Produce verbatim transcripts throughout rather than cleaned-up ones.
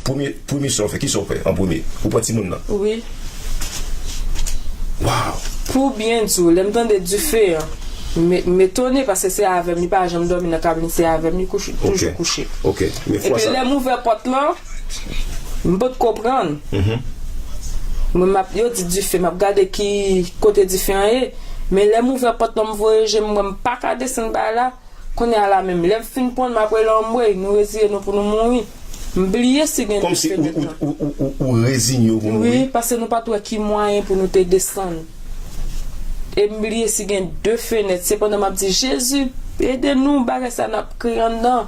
Premye, premye sa w fè, kisa w fè an premye? Ou pran timoun nan? Wi. Waw! Pou byen di w, lè m tande dife an, m m etone paske se avè m, li pa janm dòmi nan kabin, se avè m li kouche, toujou kouche. Ok, men fwa Epi sa. Lè m ouvè pòt lan, m potko pran. Mhm. Mwen, m ap, yo di dife, m ap gade ki kote dife an ye. Men lè m ouvè pòt lan, m voye je m, m wè m pa ka desann bagay la. Kounye a la menm, lè m fin pran, m ap rele anmwey, nou reziye nou pou nou mouri. M bliye si gen de Kòmsi ou, fenèt ou, nan. Ou, ou, ou, ou rezinye w pou mouri. Wi, paske nou pa t wè ki mwayen pou nou te desann. E m bliye si gen de fenèt. Sepandan, m ap di, Jezi, ede nou, bagay sa n ap kriye anndan.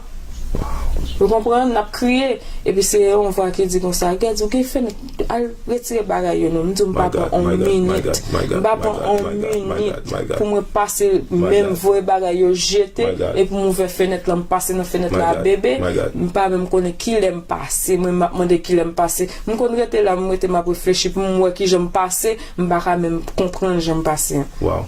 Ou konprann? N ap kriye. Epi se yon vwa ki di konsa, Gèdi, ou gen fenèt, al retire bagay yo non. M di, m pa pran yon minit. M pa pran yon minit pou mwen pase, menm voye bagay yo jete, epi m ouvè fenèt lan, m pase nan fenèt la, bebe. M pa menm konnen kilè m pase. Mwen, m ap mande kilè m pase. M konn rete la, m rete, m ap reflechi pou m wè kijan m pase. M pa ka menm konprann jan m pase an. Waw.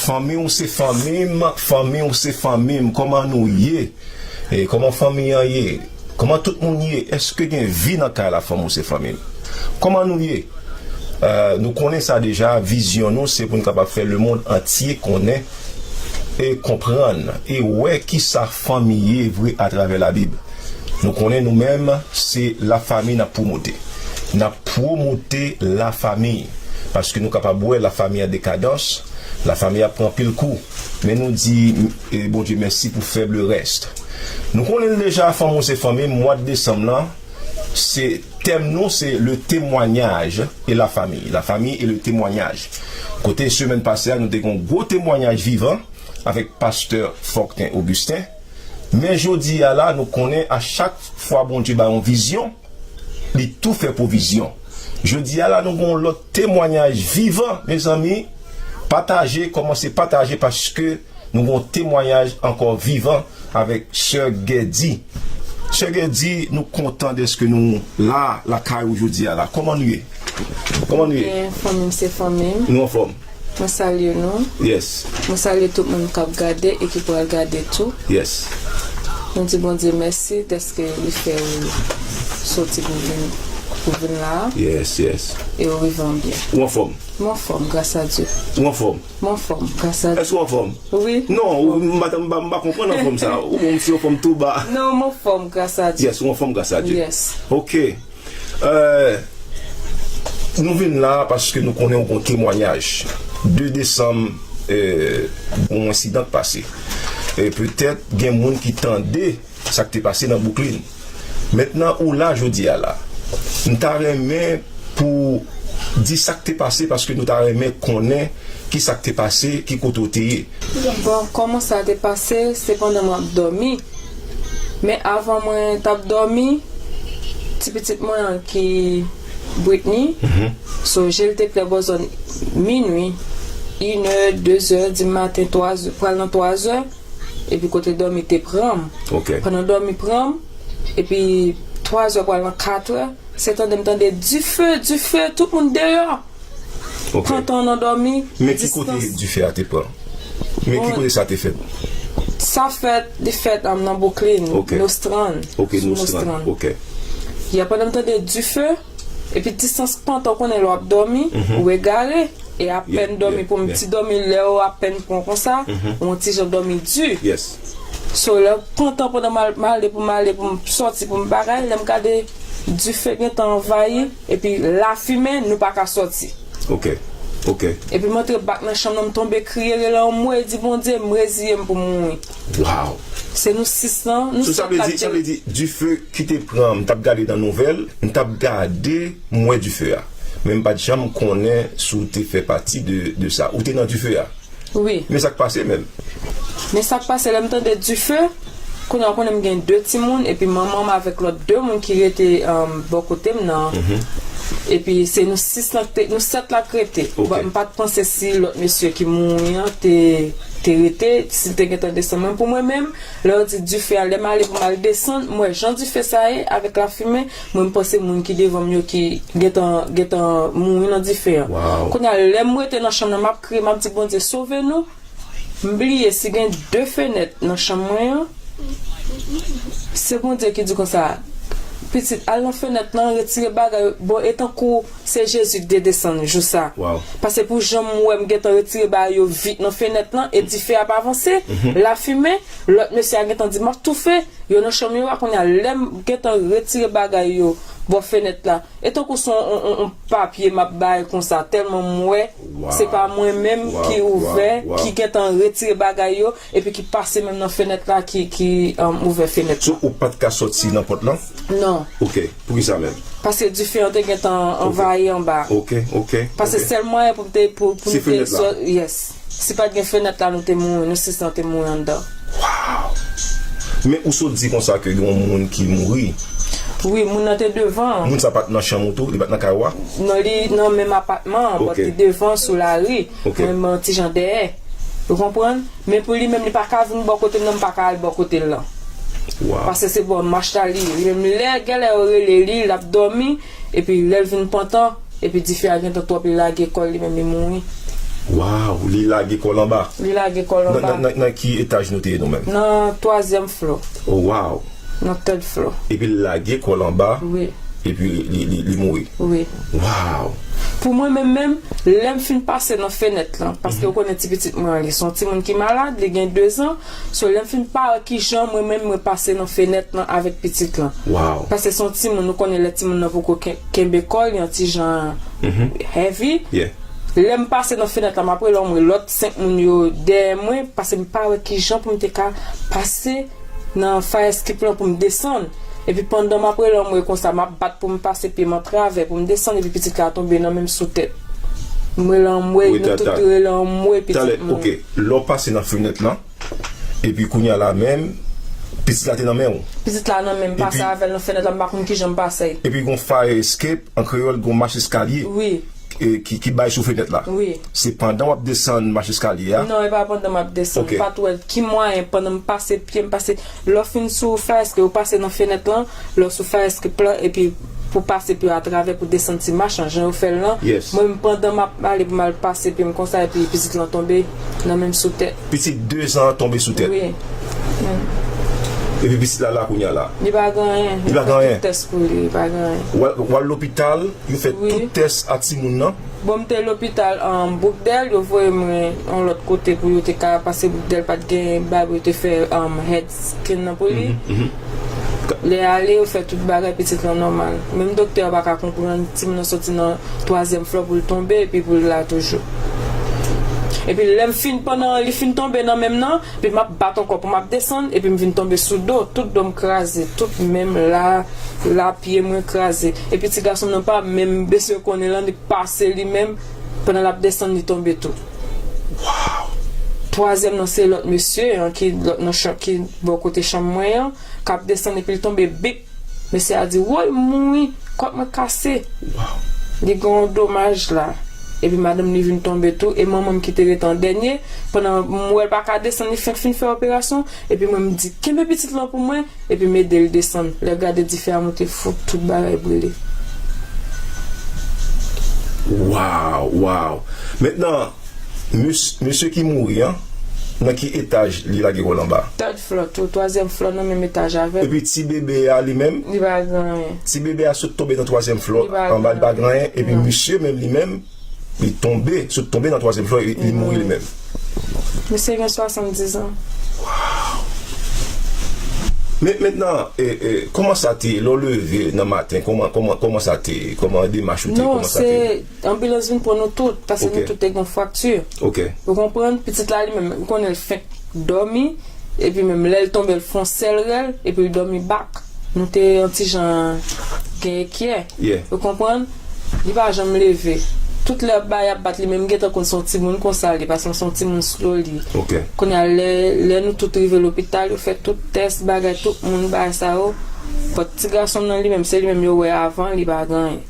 Fanmi w se fanmi m, fanmi w se fanmi m. Kòman nou ye? E, kòman fanmi an ye? Kòman tout moun ye? Èske gen vi nan kay la, fanmi w se fanmi m? Kòman nou ye? Euh, nou konnen sa deja, vizyon nou se pou n kapab fè lemonn antye konnen e konprann e wè kisa fanmi ye vre atravè Labib. Nou konnen nou menm se lafanmi n ap pwomote. N ap pwomote lafanmi paske nou kapab wè lafanmi an dekadans, lafanmi ap pran anpil kou. Men nou di, e, Bondye mèsi pou fèb le rès. Nou konnen l deja, fanmi w se fanmi m, mwa desanm lan, se tèm nou se le témoignage et la famille, la famille et le témoignage. Kote semèn pase a, nou te gen yon gwo temwayaj vivan avèk pastè Fortin Augustin. Men jodi a la, nou konnen a chak fwa Bondye bay yon vizyon, li tou fè pwovizyon. Jodi a la, nou gen yon lòt temwayaj vivan, mezanmi. Pataje, kòmanse pataje paske nou gen yon temwayaj ankò vivan avèk sè Gèdi. Sè Gèdi, nou kontan dèske nou la, lakay ou jodi a la. Kòman nou ye? Kòman nou ye? Byen, fanmi m se fanmi m. Nou anfòm? Mwen salye nou. Yes. Mwen salye tout moun k ap gade e ki pral gade tou. Yes. Nou di Bondye mèsi dèske li fè ou soti pou vin, pou vin la a. Yes, yes. E ou rive an byen. Ou anfòm? Mwen anfòm, gras a Dye. Ou anfòm? Mwen anfòm, gras a Dye. Èske ou anfòm? Wi. Non, ou, m pa, m pa, m pa konprann anfòm sa. Ou bon, m si ou anfòm tou ba. Non, mwen anfòm, gras a Dye. Yes, ou anfòm, gras a Dye. Yes. Ok. Euh, nou vin la paske nou konnen yon bon temwayaj. De desanm, euh, yon ensidan k pase. E petèt gen moun ki tande sa k te pase nan Brooklyn. Mentnan ou la jodi a la. M ta renmen pou di sa k te pase paske nou ta renmen konnen ki sa k te pase, ki kote ou te ye. Bon, kòman sa te pase, se pandan m ap dòmi. Men avan mwen t ap dòmi, ti pitit mwen an ki Britney, so je l te klè bò zòn minwi, inè, dezè di maten, twazè, pral nan twazè, epi kote dòmi te pran m. Ok. Pandan dòmi pran m, epi twazè pral nan katrè, se tande m tande dife, dife, tout moun deyò. Ok. Pantan nan dòmi. Men ki kote dife a te pran? Men ki kote sa te fèt? Sa fèt, li fèt um, nan Brooklyn, Ok. Nostrand. Ok, Sou Nostrand. Ok. Ya, pandan m tande dife, epi distans pantan, ou konnen lè w ap dòmi, ou egare, e apèn dòmi pou m ti dòmi lè ou apèn pran konsa, ou yon ti jan dòmi di. Yes. So, lè pantan pandan m al, m ale pou m ale, pou m sòti, pou m bagay, lè m gade dife gentan anvayi, epi lafimen, nou pa ka sòti. Ok. Ok. Epi m antre bak nan chanm nan, m tonbe kriye, rele anmwey, di Bondye, m reziye m pou m mouri. Wow. Se nou sis lan, nou So, sa sèt vle la di, sa te vle di, dife ki te pran, m t ap gade nan nouvèl, m t ap gade, m wè dife a. Men m pa t janm konnen si w te fè pati de, de sa. Ou te nan dife a. Wi. Men sa k pase menm? Men sa k pase, lè m tande dife, kounye a ou konnen m gen de timoun, epi manman m avèk lòt de moun ki rete um, bò kote m nan. Epi se nou sis lan k te, nou sèt la k rete. Ok. Bon, m pa t panse si lòt mesye ki mouri an te, te rete, si l te gentan desann. Men pou mwen menm, lè yo di dife a, lè m ale pou m al desann, m wè jan dife sa ye avèk lafimen, mwen m panse moun ki devan m yo ki gentan, gentan mouri nan dife an. Wow. Kounye a, lè m rete nan chanm nan, m ap kriye, m ap di, Bondye, sove nou. M bliye si gen de fenèt nan chanm mwen an. Se Bondye ki di konsa, pitit, al nan fenèt lan, retire bagay yo. Bon, e tankou se Jezi ki te desann jou sa. Paske pou jan m wè m gentan retire bagay yo vit nan fenèt lan, e dife ap avanse, lafimen, lòt mesye a gentan di, "M ap toufe." Yo nan chanm yo a kounye a, lè m gentan retire bagay yo bò fenèt la, e tankou se yon, yon, yon, yon papye m ap bay konsa, tèlman m wè, se pa mwen menm ki ouvè, ki gentan retire bagay yo, epi ki pase menm nan fenèt la, ki, ki, um, ouvè fenèt la. So, ou pa t ka sòti nan pòt lan? Non. Ok, poukisa menm? Paske dife an te gentan anvayi anba. Ok, ok. Paske sèl mwayen pou m te, pou, pou m te sò-, yes. Si pa t gen fenèt la, nou te mouri, nou sis lan te mouri anndan. Wow! Men ou sot di konsa ke gen yon moun ki mouri. Wi, moun nan te devan. Moun sa pa t nan chanm ou tou? Li pa t nan kay ou a? Non, li nan menm apatman an, but li devan sou lari. Mwen, mwen ti jan dèyè. Ou konprann? Men pou li menm, li pa ka vin bò kote m nan, m pa ka al bò kote l lan. Paske se bò mach la li ye. Li menm, lè, genlè yo rele li, l ap dòmi, epi lè l vin pantan, epi dife a gentan twòp, li lage kò l, li menm li mouri. Wow, li lage kò l anba. Li lage kò l anba. Nan, nan, nan ki etaj nou te ye nou menm? Nan twazyèm flò. Oh, wow. Nan third floor. Epi l lage kò l anba. Wi. Epi li, li, li mouri. Wi. Wow. Pou mwen menm menm, lè m fin pase nan fenèt lan, paske ou konnen ti pitit mwen an, li se yon timoun ki malad, li gen de zan. So, lè m fin parèt, kijan mwen menm mwen pase nan fenèt lan avèk pitit lan. Wow. Paske se yon timoun, nou konnen lè timoun nan poko ken-, kenbe kò l, li yon ti jan heavy. Yeah. Lè m pase nan fenèt la, m ap rele anmwe lòt senk moun yo dèyè mwen, paske m pa wè kijan pou m te ka pase nan fire escape lan pou m desann. Epi pandan m ap rele anmwe konsa, m ap bat pou m pase pye m atravè pou m desann, epi pitit la tonbe nan men m sou tèt. M rele anmwe, nou tout rele anmwe, pitit mwen. Ok, lè w pase nan fenèt lan, epi kounye a la menm, pitit la te nan men w. Pitit la nan men m, pase avè l nan fenèt la, m pa konn kijan m pase. Epi gon fire escape, an kreyòl, gon mach eskalye. Wi. E, ki, ki bay sou fenèt la. Wi. Se pandan w ap desann mach eskalye a? Non, e pa pandan m ap desann. Ok. M pa t wè ki mwayen pandan m pase pye m pase. Lè w fin sou fire escape, ou pase nan fenèt lan, lè w sou fire escape lan, epi pou pase pye w atravè pou desann ti mach lan, jan yo fè l lan. Yes. Mwen menm pandan m ap ale pou m al pase pye m konsa, epi pitit lan tonbe nan men m sou tèt. Pitit de zan an tonbe sou tèt? Wi. Epi pitit la la kounye a la? Li pa gen anyen. Li pa gen anyen? Yo fè tout tès pou li, li pa gen anyen. W al, w al lopital, yo fè tout tès a timoun nan? Bon, m te lopital, um, Brookdale, yo voye mwen yon lòt kote pou yo te ka pase Brookdale, pa t gen bagay pou yo te fè, um, head scan nan pou li. Lè ale, yo fè tout bagay, pitit lan nòmal. Menm doktè a pa ka konprann, timoun nan soti nan twazyèm flò pou l tonbe, epi pou l la toujou. Epi lè m fin, pandan li fin tonbe nan men m nan, epi m ap bat ankò pou m ap desann, epi m vin tonbe sou do, tout do m kraze, tout men m la, la pye mwen kraze. Epi ti gason m nan pa menm bezwen konnen lan, li pase li menm, pandan l ap desann, li tonbe tou. Wow! Twazyèm nan se lòt mesye an ki lòt nan chanm ki bò kote chanm mwen an, k ap desann epi l tonbe bip. Mesye a di, "Woy, m mouri, kòt mwen kase." Wow! Li gen yon domaj la. Epi madanm li vin tonbe tou, e manman m ki te rete an dènye, pandan m wè l pa ka desann, li fenk fin fè operasyon, epi mwen m di, "Kenbe pitit lan pou mwen," epi m ede l desann. Lè gade dife a moute, fout tout bagay brile. Wow, wow. Mentnan, mes-, mesye ki mouri an, nan ki etaj li lage kò l anba? Third floor, tou, twazyèm flò nan menm etaj avè m. Epi ti bebe a li menm? Li pa gen anyen. Ti bebe a sot tonbe nan twazyèm flò anba, li pa gen anyen. Epi misye menm li menm, li tonbe, sot tonbe nan twazyèm flò, e li mouri li menm. Misye gen swasanndizan. Wow! Men, mentnan, e, e, kòman sa te ye? Lè w leve nan maten, kòman, kòman, kòman sa te ye? Kòman demach ou te ye? Kòman sa te ye? Non, se anbilans vin pran nou tout, paske nou tout te gen frakti. Ok. Ou konprann? Pitit la li menm, ou konnen l fenk dòmi, epi menm lè l tonbe, l fè yon sèl rèl, epi l dòmi bak. Nou te yon ti jan gen ekyè. Yeah. Ou konprann? Li pa janm leve. Tout lè bay ap bat li, menm gentan konn se yon timoun konsa li, paske se yon timoun slow li. Ok. Kounye a, lè, lè nou tout rive lopital, yo fè tout tès, bagay, tout moun, bagay sa yo. But ti gason m nan li menm, se li menm yo wè avan, li pa gen anyen.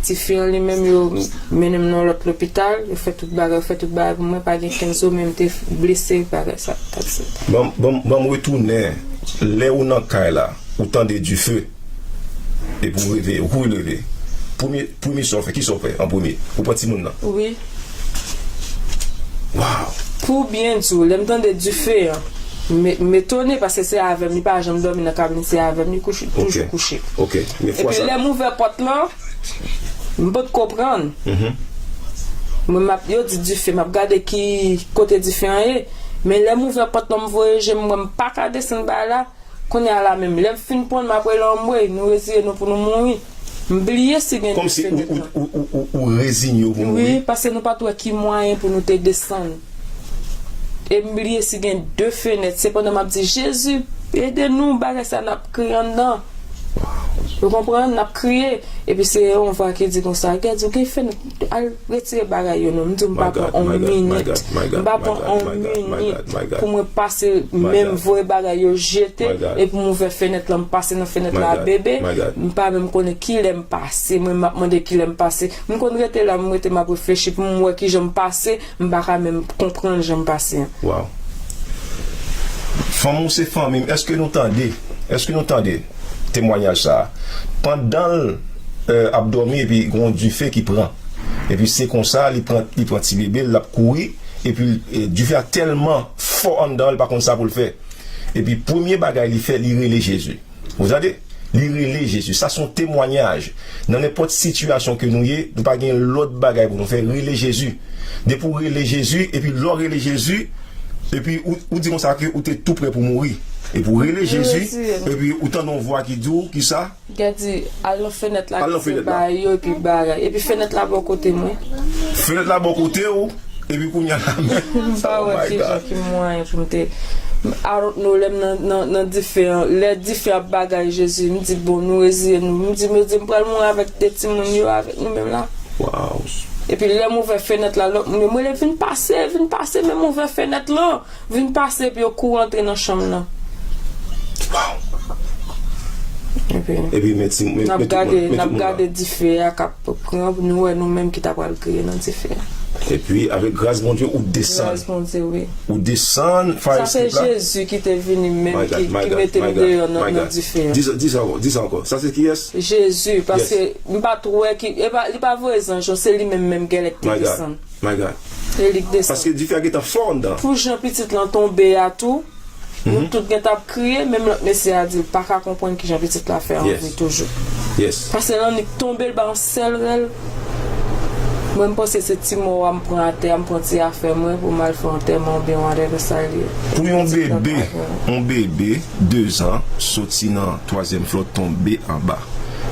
Tifi an li menm, yo mennen m nan lòt lopital, yo fè tout bagay, yo fè tout bagay pou mwen, pa gen kenn zo, men m te blese, bagay sa, that's it. Ban m, ban m, ban m retounen, lè ou nan kay la, ou tande dife, epi ou reve, ou kouri leve. Premye, premye sa w fè, kisa w fè an premye? Ou pran timoun nan? Wi. Wow! Pou byen di w, lè m tande dife an, m m etone paske se avè m, li pa janm dòmi nan kabin, se avè m li kouche, toujou kouche. Ok, men fwa Epi sa. Lè m ouvè pòt lan, m potko pran. Mwen, m ap, yo di dife, m ap gade ki kote dife an ye. Men lè m ouvè pòt lan, m voye je m, m wè m pa ka desann bagay la. Kounye a la menm, lè m fin pran l, m ap rele anmwey, nou reziye nou pou nou mouri. M bliye si gen dife nèt lan. Kòmsi ou, ou, ou, ou, ou rezinye w pou mouri. Wi, paske nou pa t wè ki mwayen pou nou te desann. E m bliye si gen de fenèt. Se pandan m ap di, Jezi, ede nou, bagay sa n ap kriye anndan. Ou konprann? N ap kriye. Epi se yon vwa ki di konsa, Gèdi, ou gen fenèt, al retire bagay yo non. M di, m pa pran yon minit. M pa pran yon minit pou mwen pase menm voye bagay yo jete, epi m ouvè fenèt lan, m pase nan fenèt la, bebe. M pa menm konnen kilè m pase. Mwen, m ap mande kilè m pase. M konn rete la, m rete, m ap reflechi pou m wè kijan m pase. M pa ka menm konprann jan m pase an. Waw. Fanm ou se fanmi m. Èske nou tande? Èske nou tande temwayaj sa a? Pandan l euh, ap dòmi epi gen yon dife ki pran. Epi se konsa, li pran, li pran ti bebe l, l ap kouri. Epi euh, dife a tèlman fò anndan l, li pa konn sa pou l fè. Epi premye bagay li fè, li rele Jezi. Ou tande? Li rele Jezi. Sa se yon temwayaj. Nan nenpòt sitiyasyon ke nou ye, nou pa gen lòt bagay pou nou fè. Rele Jezi. Depi w rele Jezi, epi lè w rele Jezi, epi ou, ou di konsa ke ou te tou prè pou mouri. Epi w rele Jezi, epi ou tande yon vwa ki di w, kisa? Gèdi, al nan fenèt la ki se ba yo epi bagay. Epi fenèt la bò kote mwen. Fenèt la bò kote w, epi kounye a la menm. M pa wè kijan ki mwayen pou m te. I don't know, lè m nan, nan, nan dife an, lè dife ap bagay Jezi, m di, bon, nou reziye nou. M di, m di, m pral mouri avèk de timoun yo, avèk nou menm la. Waw. Epi lè m ouvè fenèt la, lòt moun yo, m rele, vin pase, vin pase, men m ouvè fenèt lan. Vin pase epi yo kouri antre nan chanm nan. Epi, epi men ti, men, n ap gade, n ap gade dife a k ap pran, nou wè nou menm ki ta pral kriye nan dife a. Epi, avèk gras Bondye, ou desann. Gras Bondye, wi. Ou desann Fire Escape la. Sa se Jezi ki te vini menm, ki, ki mete m deyò nan, nan dife a. Di sa, di sa ankò, di sa ankò. Sa se kiyès? Jezi, paske m pa t wè ki, e pa, li pa voye zanj, se li menm menm gèlè ki te desann. My God. E li k desann. Paske dife a gentan fò anndan. Pou jan pitit lan tonbe a tou, nou tout gentan ap kriye, menm lòt mesye a di l pa ka konprann kijan pitit la fè anvi toujou. Paske l annik tonbe, l ba yon sèl rèl. Mwen, m panse se ti mò a m pran atè a, m pran ti afè mwen pou m al fè antèman oubyen whatever sa l ye. Pou yon bebe, yon bebe de zan, soti nan twazyèm flò, tonbe anba.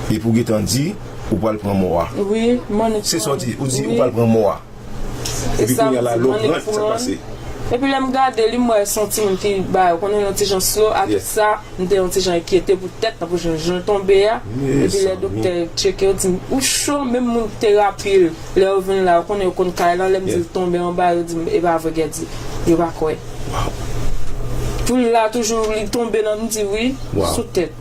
Epi w gentan di, ou pral pran mò a. Wi, m annik pran. Se sa w di, ou di ou pral pran mò a. Epi kounye a la, lè w grant, sa k pase? Epi lè m gade li, m wè se yon timoun ki ba yo, konnen yon ti jan slo, ak sa, m te yon ti jan enkyete poutèt, tankou jan, jan l tonbe a. Epi lè doktè tcheke, yo di m, ou cho, menm moun ki te rapi l, lè yo vin la, yo konnen yo konn kay lan, lè m di l tonbe anba, yo di m, e pa vre, Gèdi, yo pa kwè. Pou l la toujou, li tonbe nan, m di wi, sou tèt.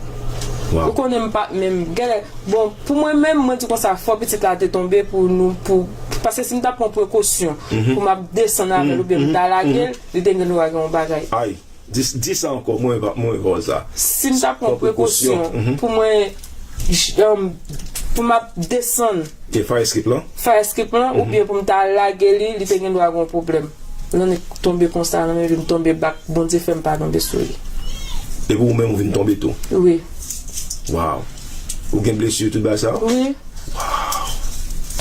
Ou konnen m pa t menm, gade, bon, pou mwen menm, mwen di konsa, fò pitit la te tonbe pou nou, pou, paske si m ta pran prekosyon pou m ap desann avè l oubyen m ta lage l, li te gen dwa gen yon bagay. Ay, di, di sa ankò, mwen pa, mwen pa sa. Si m ta pran prekosyon pou mwen, pou m ap desann. E fire escape lan? Fire escape lan, oubyen pou m ta lage li, li te gen dwa gen yon pwoblèm. L annik tonbe konsa, l annik vin tonbe bak, Bondye fè m pa tonbe sou li. Epi ou menm ou vin tonbe tou? Wi. Waw. Ou gen blesi tout bagay sa yo? Wi. Waw.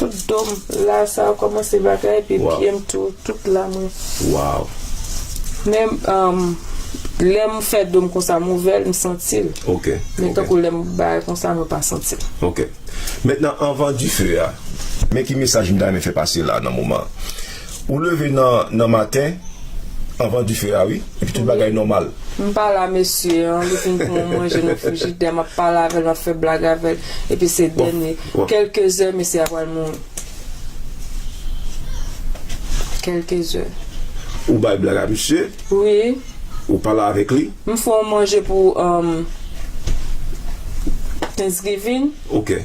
Tout do m la, sa yo kòmanse bagay, epi pye m tou, tout la mwen. Waw. Men, um, lè m fè do m konsa, m ouvè l, m santi l. Ok. Men tankou lè m bay konsa, mwen pa santi l. Ok. Mentnan, anvan dife a, men ki mesaj m ta renmen fè pase la nan moman an. Ou leve nan, nan maten, anvan dife a, wi, epi tout bagay nòmal. M pale a mesye an, li fin pran manje nan frijidè, m ap pale avè l, m ap fè blag avè l, epi se dènye. Kèlke zè, mesye a pral mouri. Kèlke zè. Ou bay blag a misye? Wi. Ou pale avèk li? M fè yon manje pou, um, Thanksgiving. Ok.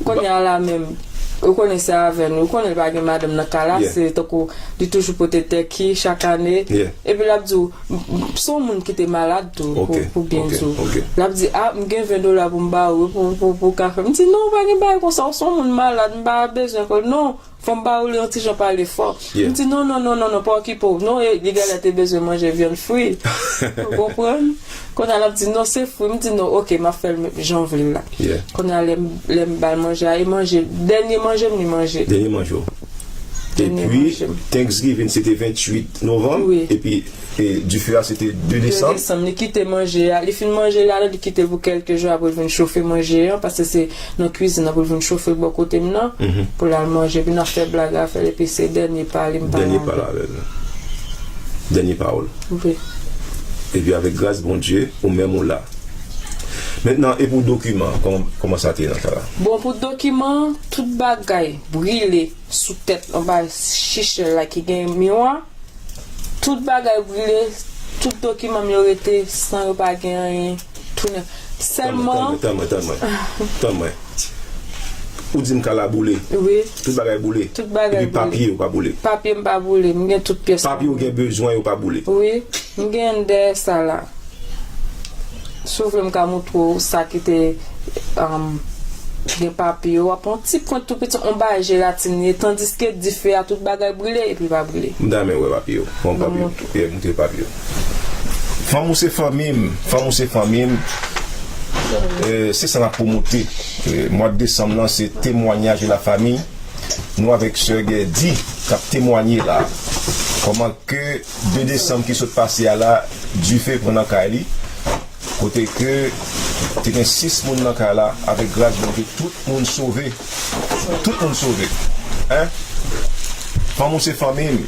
Kounye a la menm, ou konnen se avè nou. Ou konnen l pa gen madanm nan kay la, se tankou li toujou pote tèki chak ane. Epi l ap di w, m, m, se yon moun ki te malad tou, pou, pou byen di w. L ap di, a, m gen ven dola pou m ba ou, pou, pou, pou kafe. M di, non, ou pa gen bagay konsa, ou se yon moun malad, m pa bezwen kò. Non, Fò m pa woule yon ti jan pale fò. M di, "Non, non, non, non, non, pa okipe w." Non, e, li genlè te bezwen manje vyann fri. Ou konprann? Kounye a l ap di, "Non, se fri." M di, "Non, oke, m ap fè l menm jan w vle l la." Kounye a, lè m, lè m ba l manje a, e manje, dènye manje m li manje. Dènye manje w. Epi, Thanksgiving, se te venntuit novanm. Epi, e dife a, se te de desanm. Desanm. Li kite manje a. Li fin manje la, li kite l pou kèlke jou, apre l vin chofe manje an, paske se nan kwizin nan pou l vin chofe l bò kote m nan, pou l al manje. Epi n ap fè blag avè l, epi se dènye pa li m pale avè l. Dènye pa l avè l. Dènye pawòl. Wi. Epi avèk gras Bondye, ou menm ou la. Mentnan, e pou dokiman, kòman, kòman sa te ye nan ka la? Bon, pou dokiman, tout bagay brile sou tèt anba chichèl la ki gen miwa. Tout bagay brile, tout dokiman m yo rete san yo pa gen anyen, tou nèf. Sèlman. Tann mwen, tann mwen, tann mwen. Tann mwen. Ou di m ka la boule. Wi. Tout bagay boule. Tout bagay boule. Epi papye yo pa boule. Papye m pa boule, m gen tout pyès. Papye ou gen bezwen yo pa boule. Wi, m gen dèyè sa la. Si w vle m ka montre w sa ki te, um, gen papye yo, w ap wè yon ti pwent tou piti, yon bagay jelatin li ye, tandiske dife a tout bagay brile epi pa brile. M ta renmen wè papye yo. Bon, papye yo. Montre. Yeah, montre papye yo. Fanm ou se fanmi m, fanm ou se fanmi m. Eh, se sa n ap pwomote. Eh, mwa desanm nan se témoignage de la famille. Nou avèk sè Gèdi k ap temwanye la. Kòman ke de desanm ki sot pase a la, dife pran nan kay li, kote ke te gen sis moun nan kay la, avèk gras Bondye, tout moun sove. Tout moun sove. Hein? Fanm ou se fanmi m.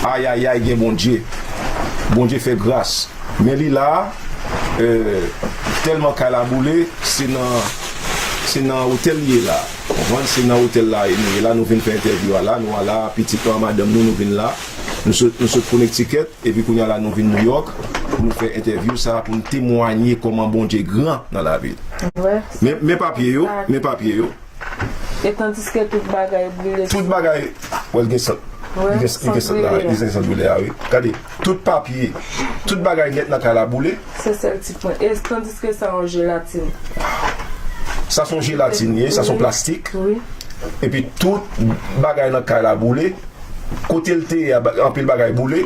Ayayay, gen Bondye. Bondye fè gras. Men li la, eh, tèlman kay la boule, se nan, se nan otèl li ye la. Konprann? Se nan otèl la nou ye la, nou vin fè entèvyou a la, nou a la, pitit nou a madanm nou, nou vin la. Nou sot, nou sot Connecticut, epi kounye a la nou vin New York, pou nou fè entèvyou sa, pou nou temwanye kòman Bondye gran nan lavi l. Men, men papye yo, men papye yo. E tandiske tout bagay brile. Tout bagay, wè, l gen sant. Li gen, li gen sant la, li gen sant brile a, wi. Gade, tout papye, tout bagay nèt nan kay la boule. Se sèl ti pwen. E tandiske sa yon jelatin. Sa se yon jelatin, ye, sa se yon plastik. Wi. Epi tout bagay nan kay la boule. Kote l te ye a, ba-, anpil bagay boule.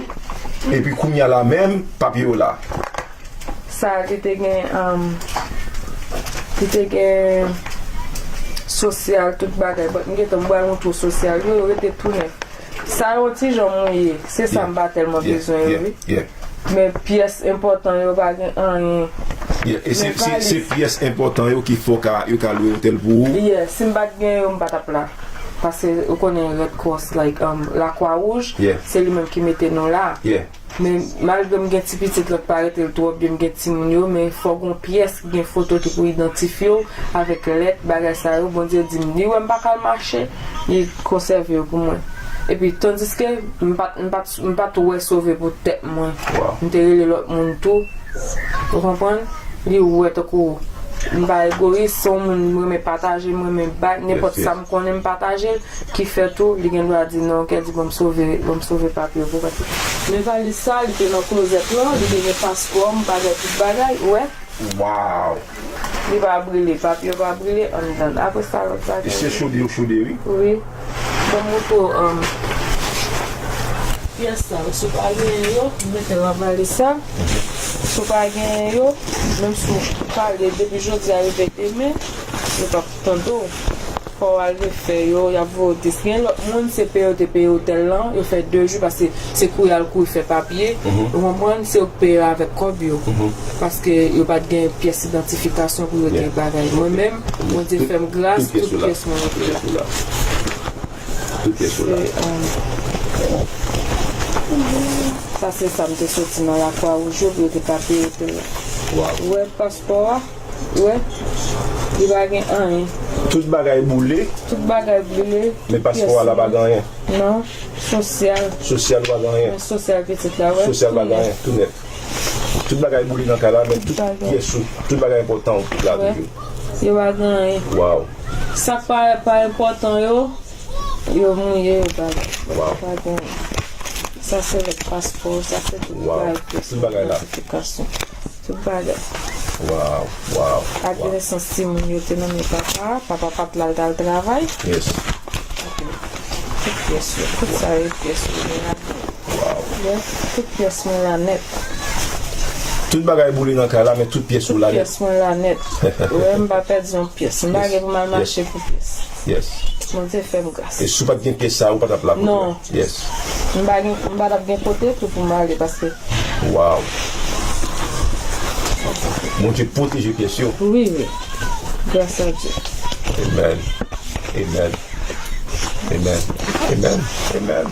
Epi kounye a la menm, papye yo la. Sa a ki te gen, um, ki te gen sosyal, tout bagay. But m gentan m pral montre w sosyal yo, yo rete tou nèf. Sa yo ti jan mouye, se sa m pa tèlman bezwen yo, wi. Men pyès enpòtan yo pa gen anyen. Yeah, e se, se, se pyès enpòtan yo ki fè w ka, yo ka lwe otèl pou ou. Yeah, si m pa t gen yo, m pa t ap la. Paske ou konnen Red Cross, like, um, Lakwa Wouj, se li menm ki mete nou la. Men malgre m gen ti pitit la k pa rete l twò byen, m gen timoun yo, men fò gon pyès ki gen foto ki pou idantifye w avèk lèt, bagay sa yo. Bondye di m, li wè m pa ka al mache, li konsève yo pou mwen. Epi, tandiske m pa t, m pa t, m pa t wè sove pou tèt mwen. M te rele lòt moun tou. Ou konprann? Li wè tankou m pa egoyis, se yon moun m renmen pataje, m renmen bay, nenpòt sa m konnen m pataje l, ki fè tou, li gen dwa di, "Non, Kèdi, ban m sove, ban m sove papye yo pou papye." Men valiz sa, li te nan klozèt lan, li te gen paspò m, bagay, tout bagay, ou wè? Wow! Li pa brile, papye yo pa brile anndan. Apre sa, lòt bagay. E se chode yo chode, wi. Wi. Ban m montre w, um, pyès sa yo. Si w pa genyen yo, m mete l nan valiz sa. Si w pa genyen yo, menm si w pale depi jodi a rive demen, yo p ap tande w. Fò w al refè yo, y ap voye w dis. Gen lòt moun, se peye yo te peye otèl lan, yo fè de jou, paske se kouri al kouri fè papye. Ou konprann? Se yo k peye yo avèk kòb yo. Paske yo pa t gen pyès idantifikasyon pou yo te bagay. Mwen menm, Bondye fè m gras, tout pyès mwen rete la. Tout pyès yo la. Se, um, sa se sa m te soti nan Lakwa Wouj yo pou yo te ka peye otèl la. Ou wè paspò a? Ou wè? Li pa gen anyen. Tout bagay boule. Tout bagay boule. Men paspò a la pa gen anyen. Non. Sosyal. Sosyal pa gen anyen. Men sosyal pitit la, wè. Sosyal pa gen anyen. Tou nèf. Tout bagay boule nan kay la, men tout pyès ou, tout bagay enpòtan ou la toujou. Yo pa gen anyen. Wow. Sa k pa, pa enpòtan yo, yo mouye, yo pa, pa gen. Sa se lèt paspò, sa se tout bagay, pyès idantifikasyon. Tout bagay. Wow, wow. Ak nesans timoun yo te nan men papa, papa pa t la, l t al travay. Yes. Pyès yo. Tout sa yo pyès yo gen la. Yes, tout pyès mwen la nèt. Tout bagay boule nan kay la, men tout pyès ou la nèt. Tout pyès mwen la nèt. Ou wè, m pa pèdi yon pyès. M pa gen pou m al mache pou pyès. Yes. Bondye fè m gras. E si w pa t gen pyès sa, ou pa t ap la pou. Non. Yes. M pa gen, m pa t ap gen kote tou pou m ale paske. Wow. Bondye pwoteje pyès yo. Wi, wi. Gras a Dye. Amen. Amen. Amen. Amen. Amen.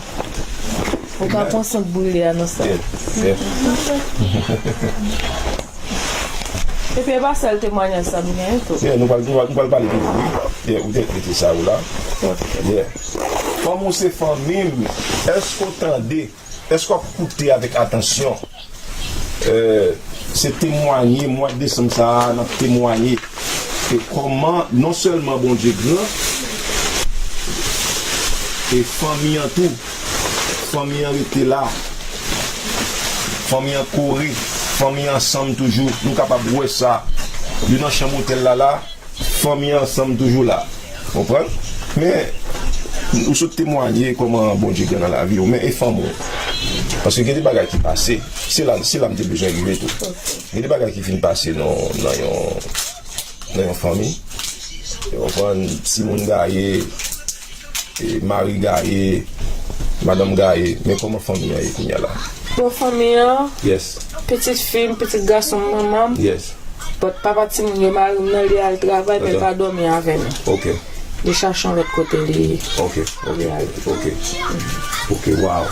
Ou ka pran sant brile a nan sa. Epi e pa sèl temwanyaj sa m genyen tou. Yeah, nou pral nou pral nou pral pale de li wi. Yeah, ou te mete sa ou la. Yeah. Fanm ou se fanmi m. Èske w tande? Èske w ap koute avèk atansyon? Euh, se temwanye mwa desanm sa a n ap temwanye e kòman non sèlman Bondye gran e fanmi an tou. Fanmi an rete la. Fanmi an kore. Fanmi an ansanm toujou. Nou kapab wè sa. Yo nan chanm otèl la la. Fanmi an ansanm toujou la. Konprann? Men, ou sot temwanye kòman Bondye gen nan lavi w, men e fanmi w. Paske gen de bagay ki pase. Se la, se la m te bezwen rive tou. Gen de bagay ki fin pase nan, nan yon, nan yon fanmi. Ou konprann? Timoun gaye, e, mari gaye, madanm gaye. Men kòman fanmi an ye kounye a la? Bon, fanmi an, yes, pitit fi m, pitit gason m, manman m. Yes. But papa timoun yo, mari m nan, li al travay, men l pa dòmi avè nou. Ok. Li chache yon lòt kote li, li ale. Ok, ok, ok. Ok, wow.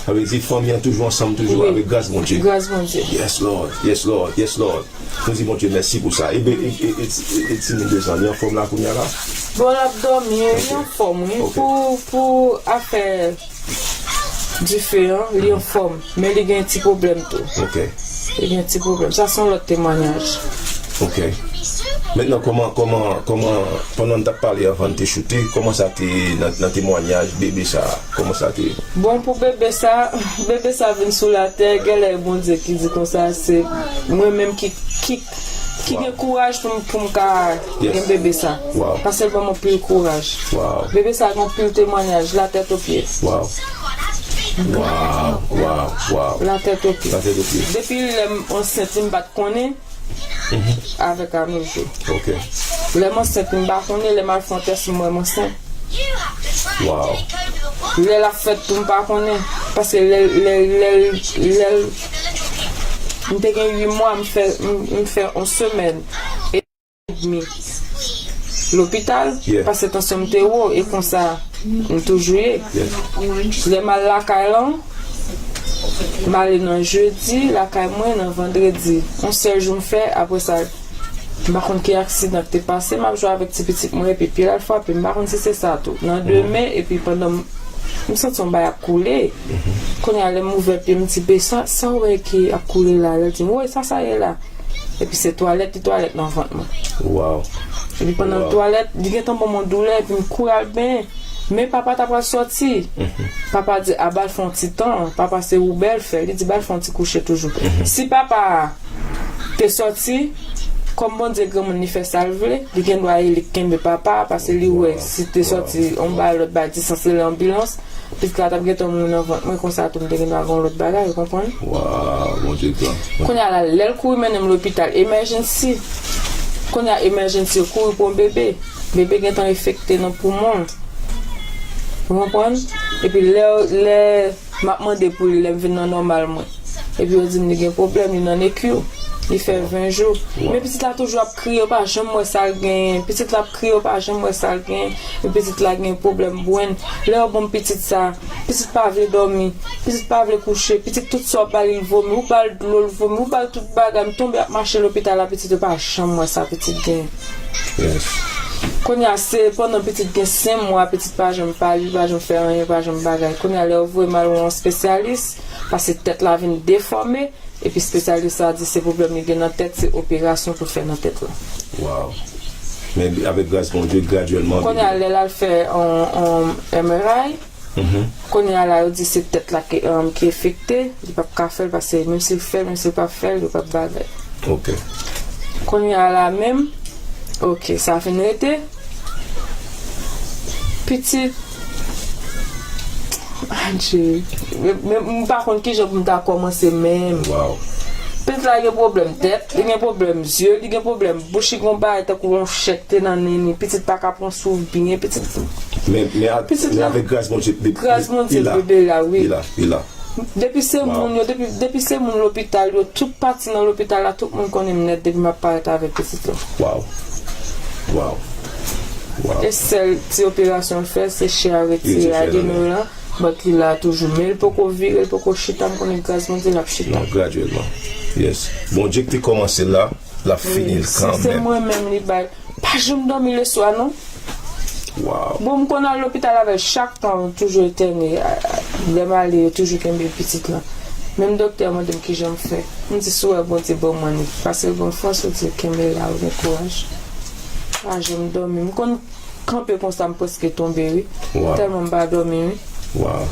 Sa vle di fanmi an toujou ansanm, toujou avèk gras Bondye. Gras Bondye. Yes, Lord. Yes, Lord. Yes, Lord. Nou di Bondye mèsi pou sa. E, e, e, e, e, e timoun de zan, li anfòm la kounye a la? Bon, l ap dòmi, li anfòm, wi. Pou, pou afè dife an, li anfòm. Men li gen ti pwoblèm tou. Ok. Li gen ti pwoblèm. Sa se yon lòt temwanyaj. Ok. Mentnan, kòman, kòman, kòman, pandan n t ap pale anvan n te choute, kòman sa te ye nan, nan temwanyaj bebe sa a? Kòman sa te ye? Bon, pou bebe sa, bebe sa vin sou latè, genlè e Bondye ki di konsa, se mwen menm ki, ki, ki gen kouraj pou m, pou m ka gen bebe sa. Paske l ban m anpil kouraj. Bebe sa gen anpil temwanyaj, la tèt o pye. Wow. Wow, wow, wow. La tèt o pye. La tèt o pye. Depi lè m ansent, m pa t konnen. Avèk Anoujou. Ok. Lè m ansent, m pa konnen, lè m al fè yon tès, m wè m ansent. Wow. Lè l ap fèt tou, m pa konnen. Paske lè, lè, lè, lè m te gen uit mwa, m fè, m, m fè yon semèn. Edmi lopital, paske tansyon m te wo, e konsa m toujou ye. Lè m al lakay lan, m ale nan jedi lakay mwen, nan vandredi. Yon sèl jou m fè, apre sa, m pa konn ki aksidan k te pase, m ap jwe avèk ti pitit mwen, epi pye l al frape, m pa konn si se sa tou. Nan demen, epi pandan m, m santi yon bagay ap koule. Kounye a, lè m ouvè pye, m di, "Be, sa, sa w wè ki ap koule la?" Lè l di m, "Woy, sa sa ye la?" Epi se twalèt, li twalèt nan vant mwen. Wow. Epi pandan l twalèt, li gentan ban m yon doulè, epi m kouri al benyen. Men papa ta pral sòti. Papa di, "A, ba l fè yon ti tan." Papa se woubè l fè. Li di, "Ba l fè yon ti kouche toujou." Si papa te sòti, kòm Bondye granmoun, li fè sa l vle, li gen dwa e li k kenbe papa, paske li wè, si te sòti, yon bagay, lòt bagay, distans, rele anbilans. Pitit la t ap gentan mouri nan vant mwen, konsa tou m te gen dwa gen yon lòt bagay, ou konprann? Waw, Bondye gran. Kounye a la, lè l kouri mennen m lopital, emergency. Kounye a, emergency, yo kouri pran bebe. Bebe gentan enfekte nan poumon l. Ou konprann? Epi lè, lè m ap mande pou li, lè m vin nan nòmal mwen. Epi yo di m li gen pwoblèm, li nan NICU. Li fè ven jou. Men pitit la toujou ap kriye, yo pa janm wè sa l genyen. Pitit la ap kriye, yo pa janm wè sa l genyen. Men pitit la gen pwoblèm brenn. Lè yo ban m pitit sa, pitit pa vle dòmi. Pitit pa vle kouche. Pitit tout sa w ba li, l vomi. Ou ba l dlo, l vomi. Ou ba l tout bagay. M tonbe ap mache lopital la, pitit yo pa janm wè sa pitit genyen. Kounye a, se pandan pitit gen senk mwa, pitit pa janm pale, li pa janm fè anyen, pa janm bagay. Kounye a, lè yo voye m al wè yon espesyalis, paske tèt la vin defòme, epi espesyalis la di se pwoblèm li gen nan tèt, se operasyon pou fè nan tèt la. Waw. Men avèk gras Bondye, gradyèlman. Kounye a, lè l al fè yon, yon M R I, kounye a la, yo di se tèt la ki, um, ki enfekte, li p ap ka fè l, paske menm si l fè l, menm si l p ap fè l, yo p ap bagay. Ok. Kounye a la menm, ok, sa fin rete. Pitit, Adje. Men, men m pa konn kijan pou m ta kòmanse menm. Pitit la gen pwoblèm tèt, li gen pwoblèm zye, li gen pwoblèm bouch, li gen bagay tankou yon chèk te nan nen li. Pitit pa ka pran souf byen, pitit. Men, men, a- Pitit men la- avèk gras Bondye, de- Gras Bondye, li la. Bebe la, wi. Li la, li la. Depi se Wow. Moun yo, depi, depi se moun lopital yo, tout pati nan lopital la, tout moun konnen m nèt depi m ap parèt avèk pitit la. Wow. Wow. Wow. E sèl ti operasyon l fè, se chè a retire adeno la, but li la toujou. Men l poko vire, l poko chita, m konnen gras Bondye l ap chita. Non, gradyèlman. Yes. Bondye ki te kòmanse l la, l ap fini l kanmenm. Si se mwen menm li bay, pa janm dòmi leswa non. Wow. Bon, m konn al lopital avè l chak tan, toujou etène. A- a- Lè m ale, yo toujou kenbe pitit lan. Menm doktè a mande m kijan m fè. M di, si w wè Bondye ban mwen li, paske l ban m fòs, ou di, kenbe la, ou gen kouraj. Pa janm dòmi. M konn kanpe konsa, m prèske tonbe, wi. Wow. Tèlman m pa dòmi, wi. Wow.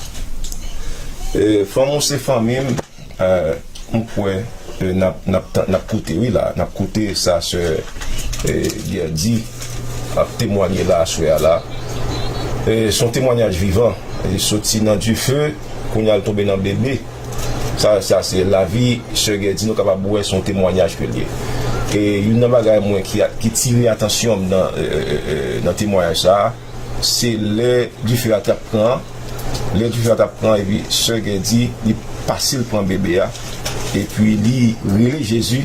E, fanmi w se fanmi m. M kwè n ap, n ap, n ap koute, wi, la. N ap koute sa sè Gerdy ap temwanye la aswè a la. Se yon temwanyaj vivan. Li soti nan dife, kounye a l tonbe nan bebe. Sa, sa se lavi sè Gerdy, nou kapab wè se yon temwanyaj ke l ye. E youn nan bagay mwen ki, ki tire atansyon m nan, nan temwanyaj sa a, se lè dife a t ap pran, lè dife a t ap pran, epi sè Gerdy, li pase l pran bebe a, epi li rele Jezi,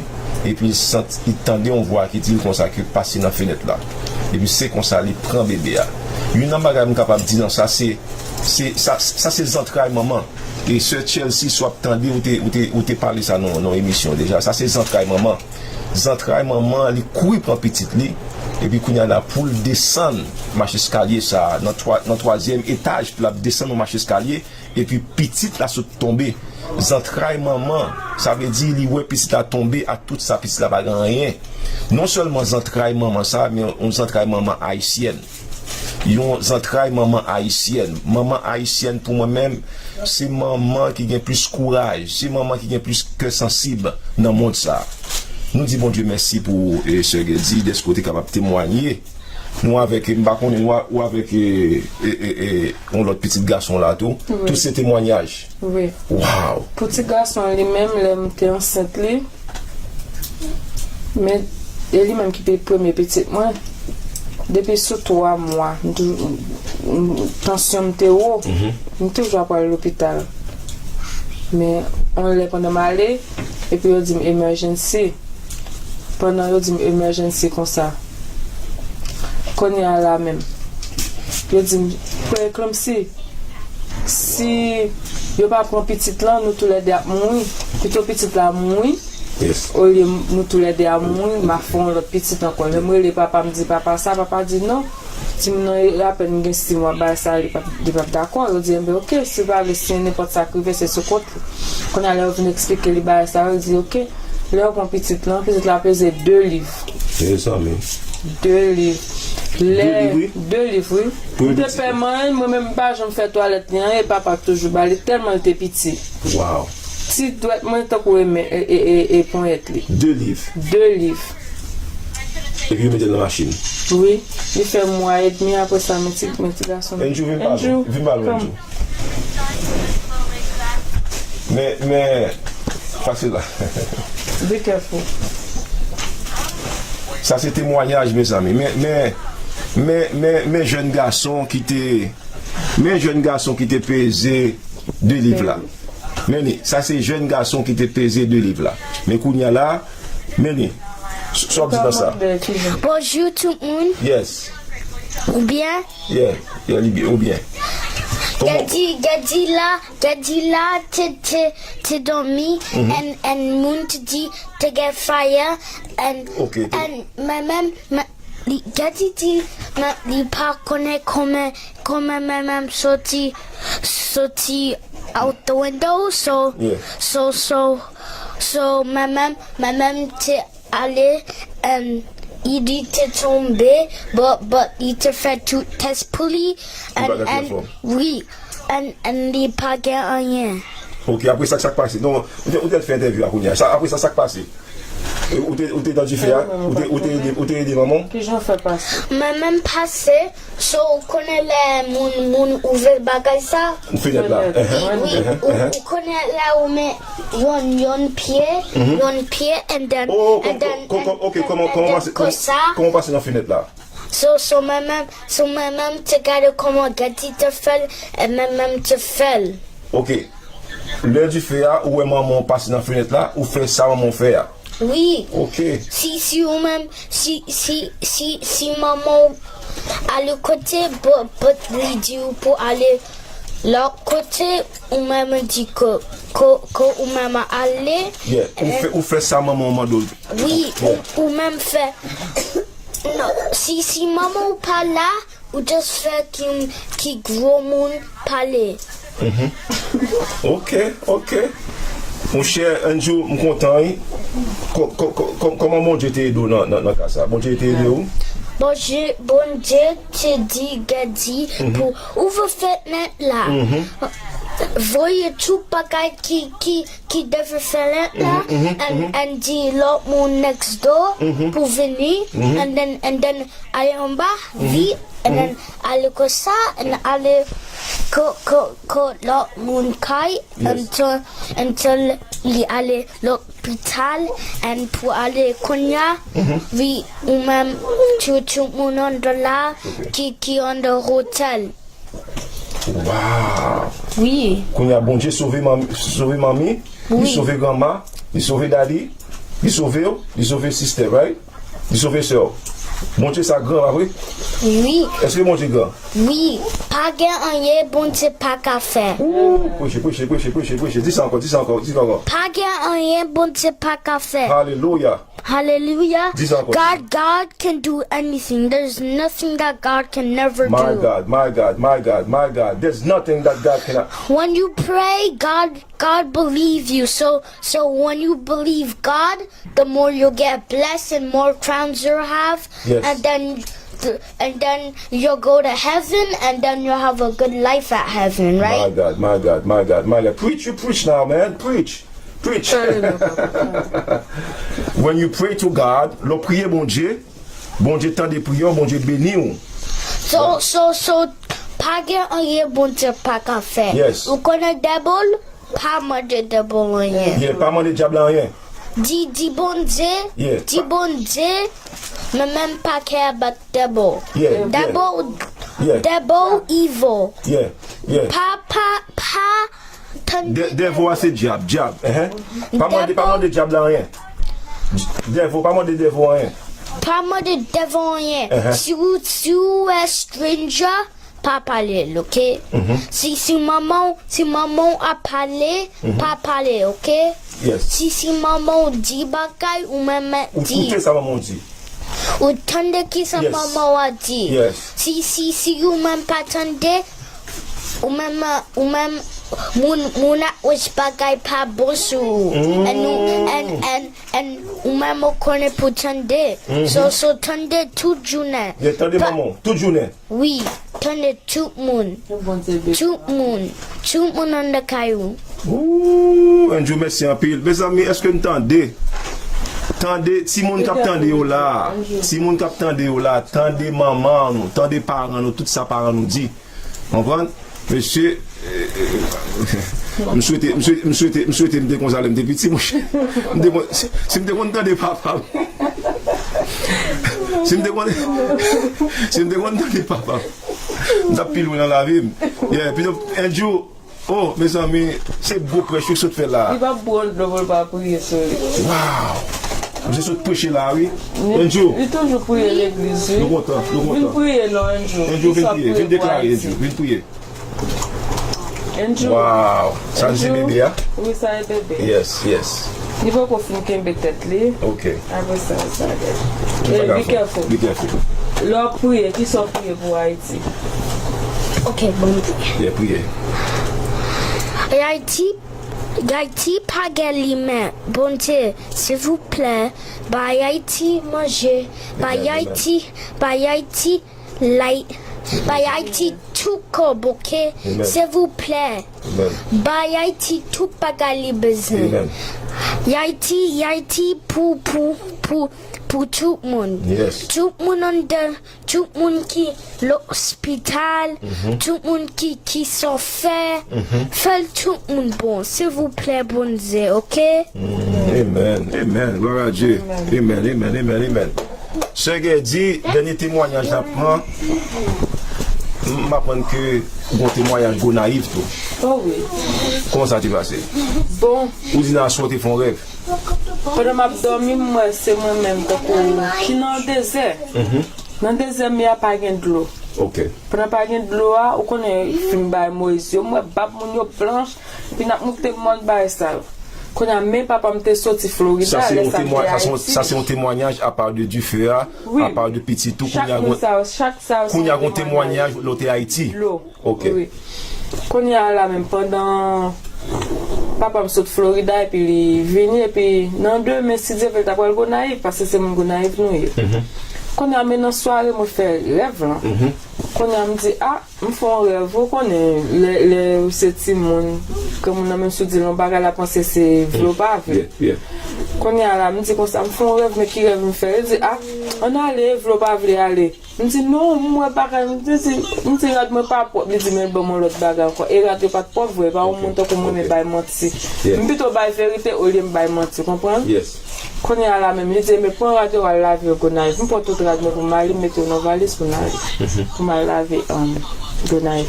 epi l santi, li tande yon vwa ki di l konsa ke pase nan fenèt la. Epi se konsa li pran bebe a. Youn nan bagay m kapab di nan sa, se, se, sa, sa se zantray manman. E sè Chelsea, si w ap tande, ou te, ou te, ou te pale sa nan, nan emisyon deja. Sa se zantray manman. Zantray manman an, li kouri pran pitit li. Epi kounye a la, pou l desann macheskalye sa a, nan twa, nan twazyèm etaj, pou l ap desann yon macheskalye, epi pitit la sot tonbe. Zantray manman, sa vle di li wè pitit la tonbe ak tout sa, pitit la pa gen anyen. Non sèlman zantray manman sa, men yon zantray manman ayisyèn. Yon zantray manman ayisyèn. Manman ayisyèn pou mwen menm, se manman ki gen plis kouraj, se manman ki gen plis kè sansib nan mond sa. Nou di Bondye mèsi pou ou, e, sè Gerdy, dèske w te kapab temwanye. Nou avèk, m pa konnen, nou a- ou avèk, e, e, e, e, yon lòt pitit gason la tou. Wi. Tout se temwanyaj. Wi. Wow. Pou ti gason li menm, lè m te ansent li, men e li menm ki te premye pitit mwen. Depi sou twa mwa, m toujou, m- m- tansyon m te wo. M toujou ap al lopital. Men, yon lè pandan m ale, epi yo di m emergency. Pandan yo di m emergency konsa. Kounye a la menm, yo di m, pre-eclampsia. Si yo pa pran pitit lan, nou toulède ap mouri. Pito pitit la mouri, olye nou toulède a mouri, m a fè yon lòt pitit ankò. Lè m rele papa, m di papa sa, papa di non. Timoun nan, apèn gen sis mwa, bagay sa, li p ap, li p ap dakò. Yo di, enben, oke, si w pa vle, si nenpòt sa k rive, se sou kont li. Kounye a, lè yo vin eksplike li bagay sa, yo di, oke. Lè yo pran pitit lan, pitit la peze de liv. Mezanmi. De liv. Lè, de liv, wi. De liv, wi. M te pè manyen, mwen menm, m pa janm fè twalèt ni anyen, e papa k toujou ba li, tèlman l te piti. Wow. Ti dwèt mwen tankou e men, e, e, e, e ponyèt li. De liv. De liv. Epi yo mete l nan machin. Wi. Li fè mwa edmi, apre sa, men ti, men ti gason m. Andrew, vin pale, Andrew. Vin pale, Andrew. Men, men, pase la. Be careful. Sa se temwayaj, mezanmi. Men, men, men, men, men jèn gason ki te, men jèn gason ki te peze de liv la. Men li, sa se jèn gason ki te peze de liv la. Men kounye a la, men li, s- sa w ap di nan sa? Bonjou tout moun. Yes. Ou byen? Yeah, yeah, li byen, ou byen. Kòman? Gadi, Gadi la, Gadi la te, te, te dòmi, and, and moun te di te gen fire, and, and mwen menm, mwen, li, Gadi di, men li pa konnen kòman, kòman mwen menm soti, soti out the window, so, so, so, so, mwen menm, mwen menm te ale, and li te tonbe, but, but li te fè tout tès pou li, and, and, wi, and, and li pa gen anyen. Ok, apre sa, sa k pase? Non, ou te, ou te fè entèvyou a kounye a. Sa, apre sa, sa k pase? Ou te, ou te nan dife a? Ou te, ou te ede, ou te ede manman w? Kijan w fè pase? Mwen menm pase, so ou konnen lè moun, moun ouvè bagay sa? Fenèt la. Wi, ou, ou konnen lè ou met yon, yon pye, yon pye, and then, and then, and then konsa. Kòman w pase nan fenèt la? So, so mwen menm, so mwen menm te gade kòman Gadi te fè l, e mwen menm te fè l. Ok. Lè dife a, ou wè manman w pase nan fenèt la, ou fè sa manman w fè a. Wi. Ok. Si, si ou menm, si, si, si, si manman w ale kote, but, but li di w pou ale lòt kote, ou menm di ke, ke, ke ou menm ale. Yeah. Ou fè, ou fè sa manman w mande w. Wi, ou, ou menm fè. Non, si, si manman w pa la, ou just fè ki, ki gwo moun pale. Mhm. Ok, ok. Monchè Andrew, m kontan, wi. Kò-, kò-, kò-, kò-, kòman Bondye te ede w nan, nan, nan ka sa? Bondye te ede w? Bondye, Bondye te di Gadi pou ouvri fenèt la. Mhm. Voye tout bagay ki, ki, ki devan fenèt la, and, and di lòt moun next door pou vini, and then, and then ale anba, vit, and then ale konsa, and ale ko, ko, ko lòt moun kay, until, until li ale lopital, and pou ale kounye a, wi, ou menm, tout, tout moun anndan la, ki, ki anndan otèl. Wow! Wi. Kounye a Bondye sove manmi, sove manmi, li sove granma, li sove daddy, li sove w, li sove sister, right? Li sove sè w. Bondye sa gran, pa vre? Wi. Èske Bondye gran? Wi. Pa gen anyen Bondye pa ka fè. Ooh, preche, preche, preche, preche, preche. Di sa ankò, di sa ankò, di sa ankò. Pa gen anyen Bondye pa ka fè. Hallelujah. Hallelujah. Dis encore. God, God can do anything. There's nothing that God can never do. My God, my God, my God, my God. There's nothing that God cannot. When you pray, God, God believe you. So, so when you believe God, the more you'll get blessed and more crowns you'll have. Yes. And then, th- and then you'll go to heaven, and then you'll have a good life at heaven, right? My God, my God, my God, my God. Preach, you preach now, man. Preach. Preach. When you pray to God, lè w priye Bondye, Bondye tande priyè w, Bondye beni w. So, so, so, pa gen anyen Bondye pa ka fè. Yes. Ou konnen devil, pa mande devil anyen. Yeah, pa mande dyab la anyen. Di, di Bondye, yeah, di Bondye, mwen menm pa care about devil. Yeah, yeah. Devil, yeah, devil evil. Yeah, yeah. Pa, pa, pa, Tande. De-, devil a se dyab, dyab. Ehe. Pa mande, pa mande dyab la anyen. Devil, pa mande devil anyen. Pa mande devil anyen. Ehe. Si ou, si ou wè stranger, pa pale l, ok? Mhm. Si, si manman w, si manman w ap pale, mhm, pa pale, ok? Yes. Si, si manman w di bagay, ou menm di. Ou koute sa manman w di. Ou tande kisa, yes, manman w a di. Yes. Si, si, si ou menm pa tande, ou menm, ou menm, moun, moun ap wè bagay pa bon sou ou. Mm. And, and, and, and ou menm ou konnen pou tande. Mhm. So, so tande tout jounen. Yeah, tande manman w, tout jounen. Wi, tande tout moun. Tout moun. Tout moun anndan kay ou. Ooh, Andrew, mèsi anpil. Mezanmi, èske n tande? Tande, timoun k ap tande yo la. Timoun k ap tande yo la. Tande manman nou, tande paran nou, tout sa paran nou di. Konprann? Mesye, eh, eh, m swete, m swete, m swete, m swete m te konsa lè m te piti, monchè. M te kon-, si, si m te konn tande papa m. Si m te konn, si m te konn tande papa m. M t ap pi lwen nan lavi m. Yeah, pito, Andrew, oh, mezanmi, se gwo prèch wi sot fè la. Li p ap bwè dlo pou l pa priye sou li. Wow! Misye sot preche la, wi. Andrew. Li toujou priye legliz, wi. Nou kontan, nou kontan. Vin priye non, Andrew. Andrew, vin priye, vin deklare, Andrew, vin priye. Andrew. Wow! Sa se bebe a? Wi, sa e bebe. Yes, yes. Li poko fin kenbe tèt li. Ok. Apre sa, sa e bebe. Be careful. Be careful. Lè w ap priye, kisa w ap priye pou Ayiti? Ok, bon. Yeah, priye. Ayiti, Ayiti pa gen limen. Bondye, silvouplè, bay Ayiti manje. Bay Ayiti, bay Ayiti light, Bay Ayiti tout kòb, oke? Silvouplè. Bay Ayiti tout bagay li bezwen. Ayiti, Ayiti pou, pou, pou, pou tout moun. Tout moun anndan, tout moun ki lospital, tout moun ki, ki sofè, fè l tout moun bon. Silvouplè, Bondye, oke? Amen, amen, gloire à Dieu. Amen, amen, amen, amen. Sè Gè di, dènye temwayaj la pran, m aprann ke ou gon temwayaj Gonayiv tou. Oh wi. Kòman sa te pase? Bon. Ou di nan aswè ou te fè yon rèv. Pandan m ap dòmi, m wè se mwen menm tankou ki nan dezè. Nan dezè, men a pa gen dlo. Pandan pa gen dlo a, ou konnen, fin bay Moyiz yo, m wè bab moun yo blanch, epi n ap moute mòn bay sa yo. Kounye a, men papa m te soti Florida, lè sa m te Ayiti. Sa se yon temwayaj apa de dife a, apa de pitit ou, kounye a gon, kounye a gon temwayaj lè w te Ayiti. Dlo. Ok. Wi. Kounye a la menm, pandan papa m sot Florida, epi li vini, epi nan demen, si Dye vle, l ta pral Gonayiv, paske se moun Gonayiv nou ye. Kounye a, men nan sware, mwen fè rèv lan. Kounye a, m di, a, m fè yon rèv, ou konnen, lè, lè ou se timoun, granmoun nan menm si w di l yon bagay, l ap panse se vle w pa vle. Kounye a la, m di konsa, m fè yon rèv, men ki rèv m fè? Li di, a, ann ale, vle w pa vle, ale. M di, non, m wè bagay, m di, m di rad mwen pa pwòp. Li di, men l ban m yon lòt bagay ankò. E rad yo pa t pwòp vre, e pa yon moun tankou mwen, men bay manti. M pito bay verite olye m bay manti, konprann? Kounye a la menm, li di, men pran rad yo al lave yo Gonayiv. M pran tout rad mwen pou m ale, m mete yo nan valiz pou n ale. Pou m al lave, um, Gonayiv.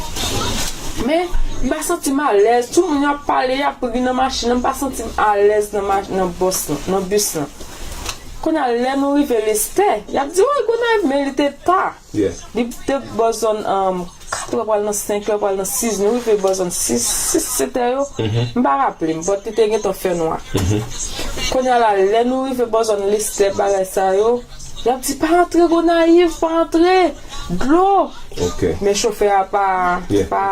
Men, m pa santi m alèz. Tout moun yo ap pale, y ap ri nan machin nan. M pa santi m alèz nan, nan bòs lan, nan bis lan. Kounye a, lè nou rive Lestè, y ap di, woy, Gonayiv, men li te ta. Li te bò zòn, um, katrè pral nan senkè, pral nan sizè, nou rive bò zòn sis, sis, setè yo. M pa raple m, but li te gentan fè nwa. Kounye a la, lè nou rive bò zòn Lestè, bagay sa yo, y ap di, pa antre Gonayiv, pa antre, dlo. Men chofè a pa, pa,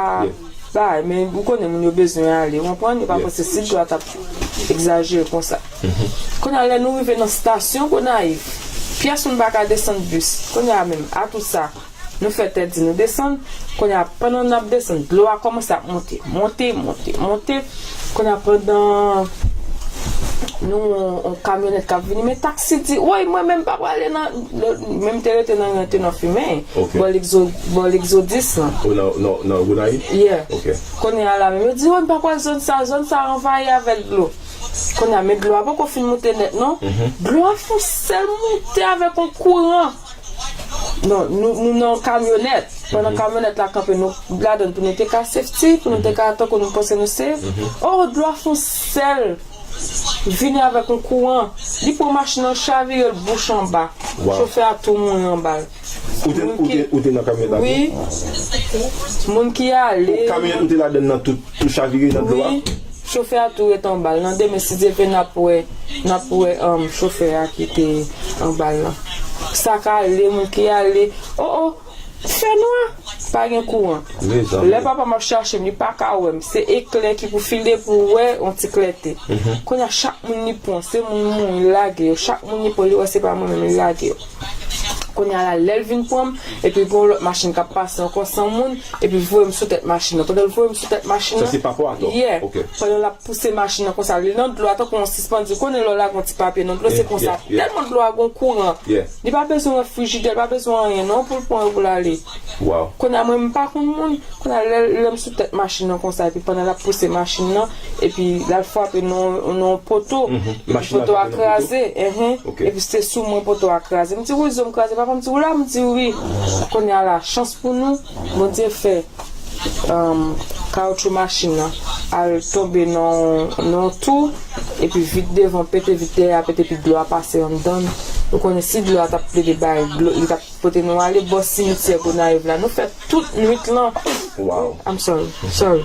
pa, men ou konnen moun yo bezwen ale, ou konprann? Yo pa panse si dlo a t ap egzajere konsa. Kounye a, lè nou rive nan stasyon Gonayiv, pyès moun pa ka desann bis. Kounye a menm, a tout sa, nou fè tèt di nou desann. Kounye a, pandan n ap desann, dlo a kòmanse ap monte, monte, monte, monte. Kounye a, pandan nou, yon kamyonèt k ap vini, men taksi di, woy, mwen menm pa prale nan, menm te rete nan, te nan fimen, bò Legzo-, bò Legzodis lan. Nan Gonayiv? Yeah. Kounye a la menm, yo di, woy, m pa pral zòn sa, zòn sa anvayi avèk dlo. Kounye a, men dlo a poko fin moute nèt, non. Dlo a fè yon sèl moute avèk yon kouran. Non, nou, nou nan yon kamyonèt. Pandan kamyonèt la kanpe, nou ladann pou nou te ka safety, pou nou te ka tankou nou panse nou safe. Oh, dlo a fè yon sèl vini avèk yon kouran. Li pran machin nan, chavire l bouch anba. Chofè a tou mouri anba l. Ou te, ou te, ou te nan kamyonèt la tou? Wi. Moun ki ale. Kamyonèt ou te ladann nan tou, tou chavire nan dlo a? Wi. Chofè a tou ret anba l. Nan demen, si Dye vle, n ap wè, n ap wè, um, chofè a ki te anba l lan. Sa k ale, moun ki ale. Oh, oh, fènwa, pa gen kouran. Lè papa m ap chache m, li pa ka wè m. Se eklè ki pou file pou w wè yon ti klète. Kounye a, chak moun li pran, se moun mouri, li lage yo. Chak moun li pran, li wè se pa mwen menm, li lage yo. Kounye a la, lè l vin pran m, epi gen yon lòt machin k ap pase ankò san moun, epi voye m sou tèt machin nan. Pandan l voye m sou tèt machin nan, yeah. Pandan l ap pouse machin nan konsa, li nan dlo a tankou yon sispann, ou konnen lè w lage yon ti papye nan dlo, se konsa. Tèlman dlo a gen kouran. Li pa bezwen wè frijidè, li pa bezwen anyen non pou l pran yo pou l ale. Kounye a mwen, m pa konn moun, kounye a lè, lè m sou tèt machin nan konsa, epi pandan l ap pouse machin nan, epi l al frape nan, nan yon poto, epi poto a kraze, epi se sou mwen poto a kraze. M di, wi, zo m kraze, papa m di, ou la? M di, wi. Kounye a la, chans pou nou, Bondye fè, um, kawotchou machin nan al tonbe nan, nan yon tou, epi vit devan pete, vit dèyè a pete, epi dlo a pase anndan l. Ou konnen si dlo a t ap plede bay dlo, li t ap pote nou ale bò simityè Gonayiv la. Nou fè tout nwit lan. I'm sorry, sorry.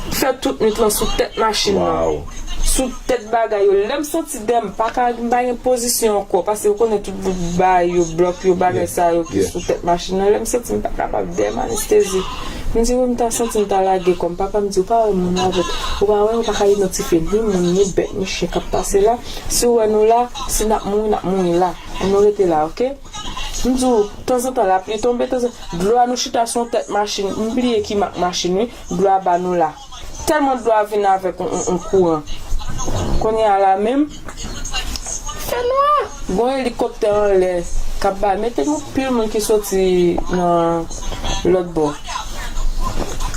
Nou fè tout nwit lan sou tèt machin nan. Sou tèt bagay yo. Lè m santi dèyè m pa ka, m pa gen pozisyon ankò. Paske ou konnen tout bout bay yo, blòk yo, bagay sa yo ki sou tèt machin nan. Lè m santi m pa kapab, dèyè m anestezi. M di, wi, m ta santi m ta lage kò m. Papa m di, ou pa wè moun avèk, ou pa wè, ou pa ka idantifye ni moun, ni bèt, ni chen k ap pase la. Si w wè nou la, si n ap mouri, n ap mouri la. Ann nou rete la, oke? M di w, tanzantan lapli tonbe, tanzantan, dlo a nou chita sou yon tèt machin, m bliye ki mak machin wi, dlo a ba nou la. Tèlman dlo a vin avèk yon, yon, yon kouran. Kounye a la menm, fè nwa. Gon elikoptè anlè k ap bay, mete yon pil moun ki soti nan lòt bò.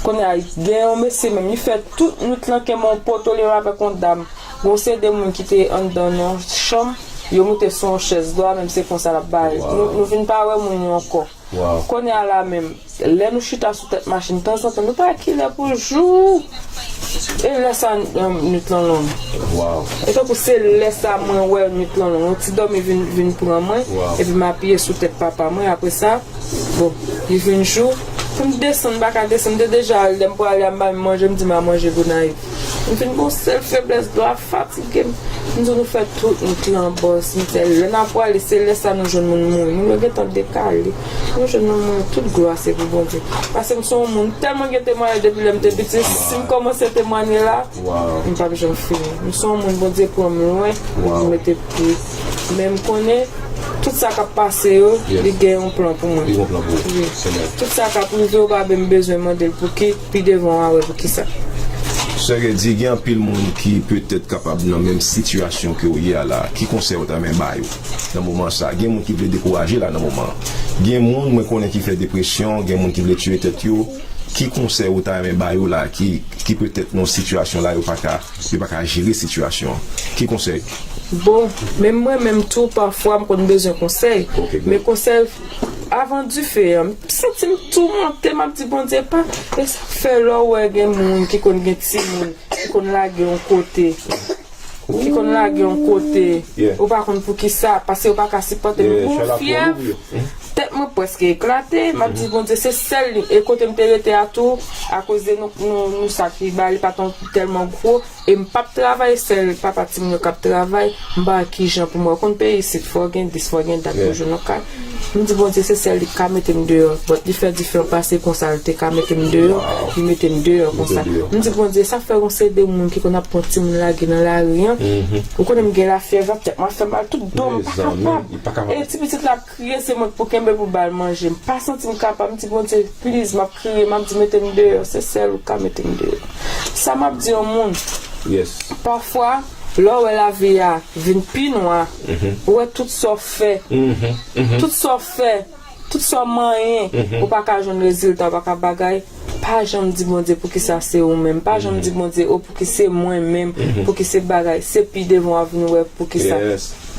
Kounye a, gen yon mesye menm, li fè tout nwit lan kenbe yon poto li menm avèk yon dam. Gon se de moun ki te anndan nan yon chanm, yo moute sou yon chèz dlo a, menm se konsa l ap bay. Nou, nou vin pa wè moun yo ankò. Kounye a la menm, lè nou chita sou tèt machin, tanzantan, nou pa wè kilè pou jou. E lè sa, um, nwit lan long. E tankou se lè sa mwen wè nwit lan long. Yon ti dòmi vin, vin pran mwen, epi m apiye sou tèt papa mwen. Apre sa, bon, li vin jou. Pou m desann, m pa ka desann. M te deja, lè m prale a, m pa menm manje, m di m a manje Gonayiv. M fin gon sèl feblès, dlo a fatige m. M di nou fè tout nwit lan bò simitè. Lè n ap prale, se lè sa nou jwenn moun mouri. Moun yo gentan dekale. Nou jwenn moun mouri. Tout glwa se pou Bondye. Paske m se yon moun tèlman gen temwayaj depi lè m te piti. Si m kòmanse temwanye la, m p ap janm fini. M se yon moun Bondye pran m lwen, li mete pye. Men m konnen tout sa k ap pase yo, li gen yon plan pou mwen. Li gen yon plan pou ou. Wi. Tout sa k ap rive, ou pa menm bezwen mande l pou ki, pi devan w a wè pou ki sa. Sè Gèdi, gen anpil moun ki petèt kapab nan menm sitiyasyon ke w ye a la. Ki konsèy ou ta renmen ba yo nan moman sa? Gen moun ki vle dekouraje la nan moman an. Gen moun, mwen konnen, ki fè depresyon, gen moun ki vle tiye tèt yo. Ki konsèy ou ta renmen ba yo la ki, ki petèt nan sitiyasyon la yo pa ka, yo pa ka jere sitiyasyon an? Ki konsèy? Bon, menm mwen menm tou, pafwa m konn bezwen konsèy. Men konsèy avan dife an, m santi m tou monte, m ap di Bondye pa. E sa k fè lè w wè gen moun ki konn gen timoun, ki konn lage yon kote, ki konn lage yon kote, ou pa konn pou ki sa, paske yo pa ka sipòte l. Gon fyèv, tèt mwen prèske eklate, m ap di Bondye se sèl li. E kote m te rete a tou, akoz de nou, nou, nou sa ki ba li pa t tèlman gwo, e m p ap travay, sèl papa timoun yo k ap travay, m pa wè kijan pou mwen. Ou konn peyi isit, fò w gen dis, fò w gen dat pou w jwenn yon kay. M di Bondye se sèl li k ka mete m deyò. But li fè diferan pase konsa, li te ka mete m deyò, li mete m deyò konsa. M di Bondye sa fè yon seri de moun ki konn ap pran timoun lage nan lari an. Ou konnen m gen lafyèv la, tèt mwen ap fè mal, tout do m pa kapab. E ti pitit la ap kriye, se mwen k pou kenbe pou ba l manje. M pa santi m kapab, m di Bondye please, m ap kriye, m ap di mete m deyò, se sèl ou k ka mete m deyò. Sa m ap di yon moun, pafwa, lè w wè lavi a vin pi nwa, ou wè tout sa w fè, tout sa w fè, tout sa w manyen, ou pa ka jwenn rezilta, ou pa ka bagay, pa janm di Bondye poukisa se ou menm, pa janm di Bondye o poukisa se mwen menm, poukisa se bagay, se pi devan w ap vin wè poukisa.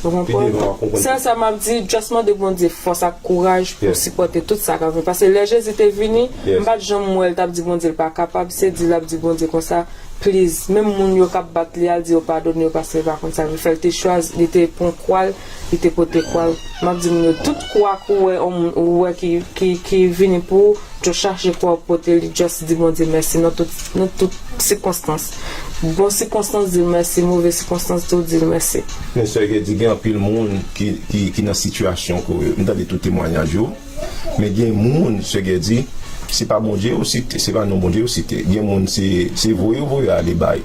Ou konprann? Sèl sa m ap di, just mande Bondye fòs ak kouraj pou sipòte tout sa k ap vini. Paske lè Jezi te vini, m pa t janm wè l t ap di Bondye l pa kapab, se di l ap di Bondye konsa, please. Menm moun yo k ap bat li a, l di yo padone yo paske l pa konn sa l vle fè. L te chwazi, li te pran kwa l, li te pote kwa l. M ap di moun yo, tout kwa k ou wè, ou wè ki, ki, ki vini pou ou, just chache kwa w pote li, just di Bondye mèsi nan tout, nan tout sikonstans. Bon sikonstans, di l mèsi, move sikonstans tou, di l mèsi. Men sè Gèdi, gen anpil moun ki, ki, ki nan sitiyasyon ke m tande tout temwayaj yo. Men gen moun, sè Gèdi, se pa Bondye yo site, se pa non Bondye yo site. Gen moun se, se voye yo voye ale bay.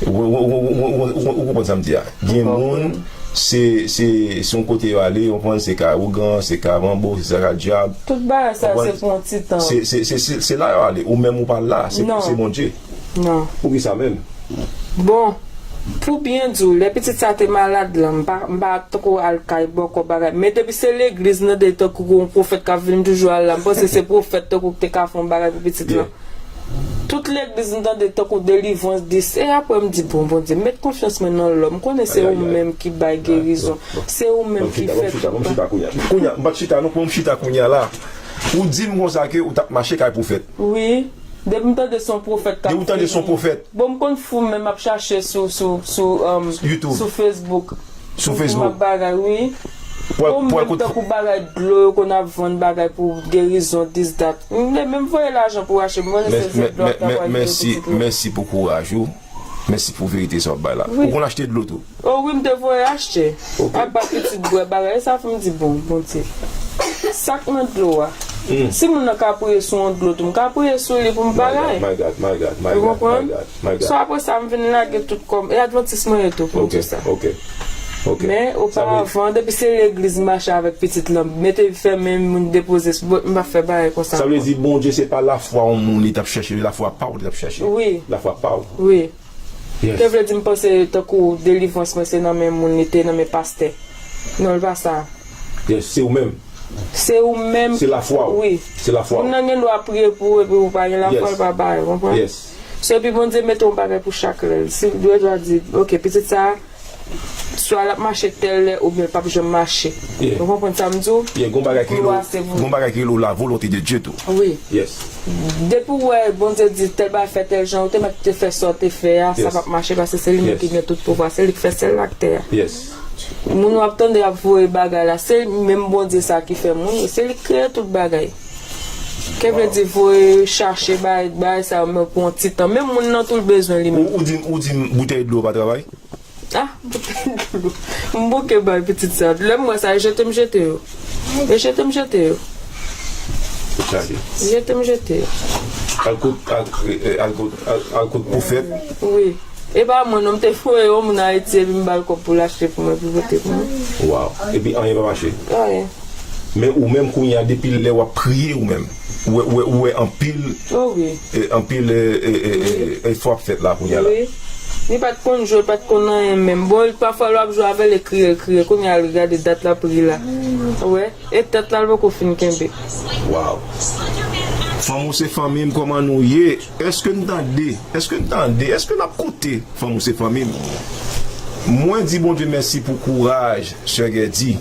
Ou, ou, ou konprann sa m di a? Gen moun se, se, se yon kote yo ale, ou konprann, se ka ougan, se ka manbo, se ka dyab. Tout bagay sa se pou yon ti tan. Se, se, se, se, se la yo ale. Ou menm ou pa la, se, se Bondye. Non. Poukisa menm? Bon, pou byen di w, lè pitit sa te malad la, m pa, m pa t ko al kay bòkò bagay. Men depi se legliz, m tande tankou gon pwofèt k ap vin, m toujou al la. M panse se pwofèt tankou k te ka fè yon bagay pou pitit la. Tout legliz m tande tankou delivrans dis. E apre m di, bon, Bondye, m met konfyans mwen nan lòm. M konnen se ou menm ki bay gerizon. Se ou menm ki fè tout bagay. Kounye a, m pa t chita non, pou m chita kounye a la. Ou di m konsa ke ou t ap mache kay pwofèt. Wi. Depi m tande se yon pwofèt k ap vini. Depi w tande se yon pwofèt. Bon, m konn fou men m ap chache sou, sou, sou, um, sou Facebook. Sou Facebook. M ap bagay, wi. Bon, menm tankou bagay dlo yo konn ap vann bagay pou gerizon, this, that. M vle menm voye lajan pou achte. M konnen se dlo ap travay pou pitit mwen. Mèsi pou kouraj ou. Mèsi pou verite sa w ap bay la. Ou konn achte dlo tou? O wi, m te voye achte. Ap ba pitit bwè bagay. E sa fè m di, bon, Bondye, sa k nan dlo a? Si moun nan ka priye sou yon dlo tou, m ka priye sou li pou m bagay. Ou konprann? So, apre sa, m vin lage tout kò m. E advantis mwen ye tou pou m di sa. Ok. Men oparavan, depi se legliz m mache avèk pitit lan, mete fèmen moun depoze sou bòt, m pa fè bagay konsa. Sa vle di Bondye se pa lafwa yon moun li t ap chèche, lafwa pa w li t ap chèche. Wi. Lafwa pa w. Wi. Yes. Te vle di m panse tankou delivrans mwen se nan men moun li te, nan men pastè. Non, li pa sa. Yes, se ou menm. Se ou menm. Se lafwa w. Wi. Se lafwa w. Moun nan gen dwa priye pou ou epi ou pa gen lafwa, yes, l pa bay, ou konprann? Yes. So epi Bondye mete yon bagay pou chak lè. Si dwe dwa di, ok, pitit sa, swa l ap mache tèl lè oubyen l p ap janm mache. Yeah. Ou konprann sa m di w? Yeah, gon bagay ki rele, gon bagay ki rele la volonté de Dieu tou. Wi. Yes. Depi w wè Bondye di tèl bagay fè tèl jan, ou te mèt te fè sa w te fè a, sa p ap mache paske se li menm ki gen tout pouvwa, se li k fè syèl la ak tè a. Yes. Moun w ap tande ap voye bagay la, se menm Bondye sa ki fè moun yo, se li k kreye tout bagay. Ke vle di voye chache bagay, bagay sa yo, men pou yon ti tan. Menm moun nan tou l bezwen li menm. Ou, ou di, ou di m boutèy dlo pa travay? Ah, boutèy dlo. M bouke bay pitit sa. Lè m wè sa, e jete m jete yo. E jete m jete yo. Jete m jete yo. Al kot, al, e, e, al kot, al, al kot pwofèt. Wi. E pa mwen non, m te voye yon moun Ayiti epi m ba l kòb pou l achte pou mwen, pou l pote pou mwen. Waw. Epi anyen pa mache. Anyen. Men ou menm kounye a, depi lè w ap priye ou menm, ou wè, ou wè, ou wè anpil, oh, wi, e, anpil, e, e, e, e, efò ap fèt la kounye a la. Wi. Li pa t konn jwe, li pa t konn anyen menm. Bon, pafwa lè w ap jwe avè l, e kriye l kriye. Kounye a, l gade dat l ap ri la. Ou wè? E tèt la, l poko fin kenbe. Waw. Fanm ou se fanmi m, kòman nou ye? Èske n tande? Èske n tande? Èske n ap koute? Fanm ou se fanmi m. Mwen di Bondye mèsi pou kouraj sè Gèdi.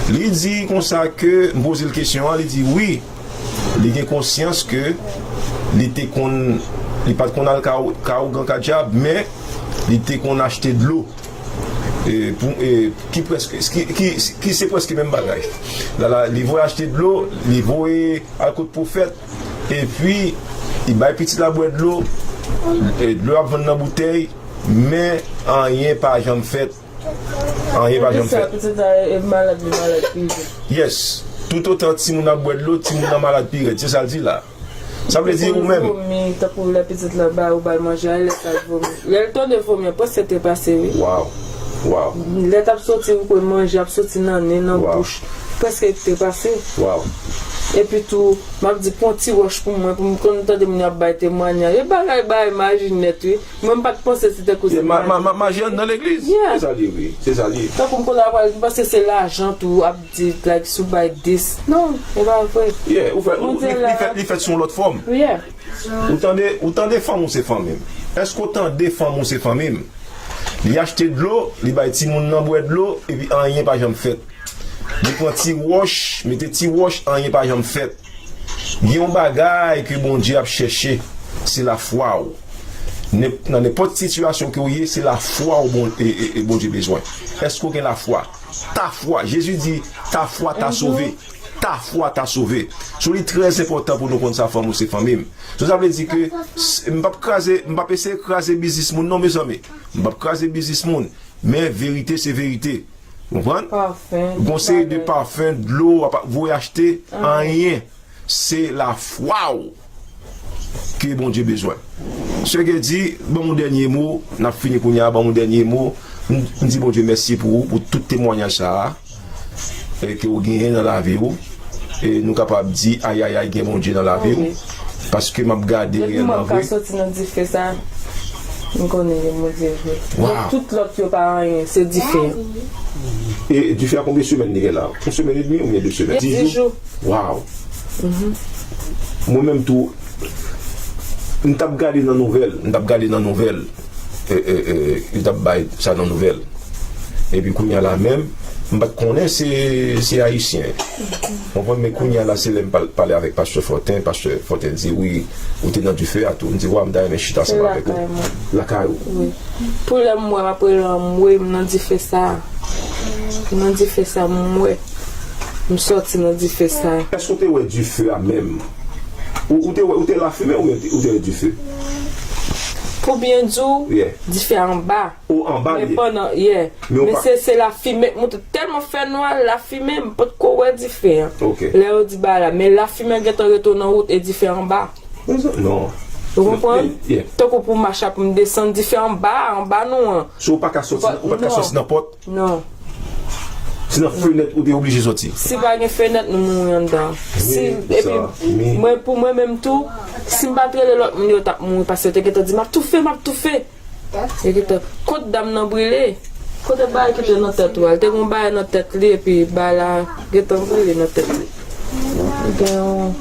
Li di konsa ke, m poze l kesyon an, li di wi, li gen konsyans ke li te konn, li pa t konn al ka, ka ougan ka dyab, men li te konn achte dlo. E, pou, e, ki prèske, ki, ki, ki se prèske menm bagay. La, la, li voye achte dlo, li voye al kot pwofèt, epi li bay pitit la bwè dlo, e, dlo ap vann nan boutèy, men anyen pa janm fèt. Anyen pa janm fèt. Pitit la, e, malad, li malad pi vit. Yes. Toutotan timoun ap bwè dlo, timoun nan malad pi rèd. Se sa l di la. Sa vle di ou menm. Vomi, tankou lè pitit la ba ou ba l manje a, lè sa l vomi. Lè l tande vomi an, prèske trepase, wi. Waw. Waw. Lè t ap soti, ou kwè manje ap soti nan nen, nan bouch. Prèske trepase. Waw. Epi tou, m ap di, pran ti wòch pou mwen, pou m konn tande moun yo ap bay temwanyaj. E bagay, bagay maji nèt, wi. Mwen, m pa t panse se te kou se maji. Ma, ma, ma, maji anndan legliz. Yeah. Se sa li, wi. Se sa li. Tankou m konn ap pale, m panse se lajan tou, ap di, like, si w bay dis. Non, e pa vre. Yeah, ou fè, ou, li, li fèt, li fèt sou yon lòt fòm. Yeah. Ou tande, ou tande fanm ou se fanmi m. Èske w tande fanm ou se fanmi m? Li achte dlo, li bay timoun nan bwè dlo, epi anyen pa janm fèt. Li pran ti wòch, mete ti wòch, anyen pa janm fèt. Gen yon bagay ke Bondye ap chèche, se lafwa w. Nen-, nan nenpòt sitiyasyon ke w ye, se lafwa w bon, e, e, e Bondye bezwen. Èske w gen lafwa? Ta fwa. Jezi di, ta fwa t'a sove. Ta fwa t'a sove. So li trè enpòtan pou nou konn sa, fanm ou se fanmi m. So sa vle di ke s-, m p ap kraze, m p ap eseye kraze biznis moun non, mezanmi. M p ap kraze biznis moun. Men verite se verite. Ou konprann? Pafen, gon seri de bagay. Pafen, dlo, w ap voye achte, anyen. Se lafwa w ke Bondye bezwen. Sè Gèdi, ban m yon dènye mo, n ap fini kounye a, ban m yon dènye mo. M, m di Bondye mèsi pou ou, pou tout temwanyaj sa a, e, ke w genyen nan lavi w. E nou kapab di, ayayay, gen Bondye nan lavi w. Wi. Paske m ap gade reyèlman vre. Depi mwen ka soti nan dife sa, m konnen gen Bondye vre. Waw. Tout lòt yo pa anyen, se dife an. E dife a konbyen semèn li gen la? Yon semèn edmi oubyen de semèn? Dis jou. Dis jou. Waw. Mwen menm tou, m t ap gade nan nouvèl, m t ap gade nan nouvèl, e, e, e, yo t ap bay sa nan nouvèl. Epi kounye a la menm, m pa t konnen se, se ayisyen. Konprann, men kounye a la, se lè m pal-, pale avèk pastè Fòten, pastè Fòten di, wi, ou te nan dife a tou. M di, wa, m ta renmen chita ansanm avèk ou. Lakay ou. Wi. Pou lè m wè m ap rele anmwe, m nan dife sa. M nan dife sa, m wè. M sòti nan dife sa. Èske w te wè dife a menm? Ou, ou te wè, ou te lafimen oubyen ou te, ou te wè dife? Pou byen di w, dife a anba. O, anba li ye. Men pandan, yeah. Men se, se lafimen k monte. Tèlman fè nwa, lafimen, m potko wè dife an. Ok. Lè yo di bagay la, men lafimen gentan rete w nan wout e dife anba. Non. Ou konprann? Yeah. Tankou pou mach la, pou m desann dife anba, anba nou an. So, ou pa ka soti, ou pa ka soti nan pòt? Non. Se nan fenèt ou te oblije soti? Si pa gen fenèt, nou mouri anndan. Si, epi, mwen, pou mwen menm tou, si m pa t rele lòt moun yo, t ap mouri, paske yo te gentan di, "M ap toufe, m ap toufe." Yo gentan, kot dam nan brile? Kote bagay ki te nan tèt ou a? Li te gen yon bagay nan tèt li, epi bagay la gentan brile nan tèt li. Li gen yon,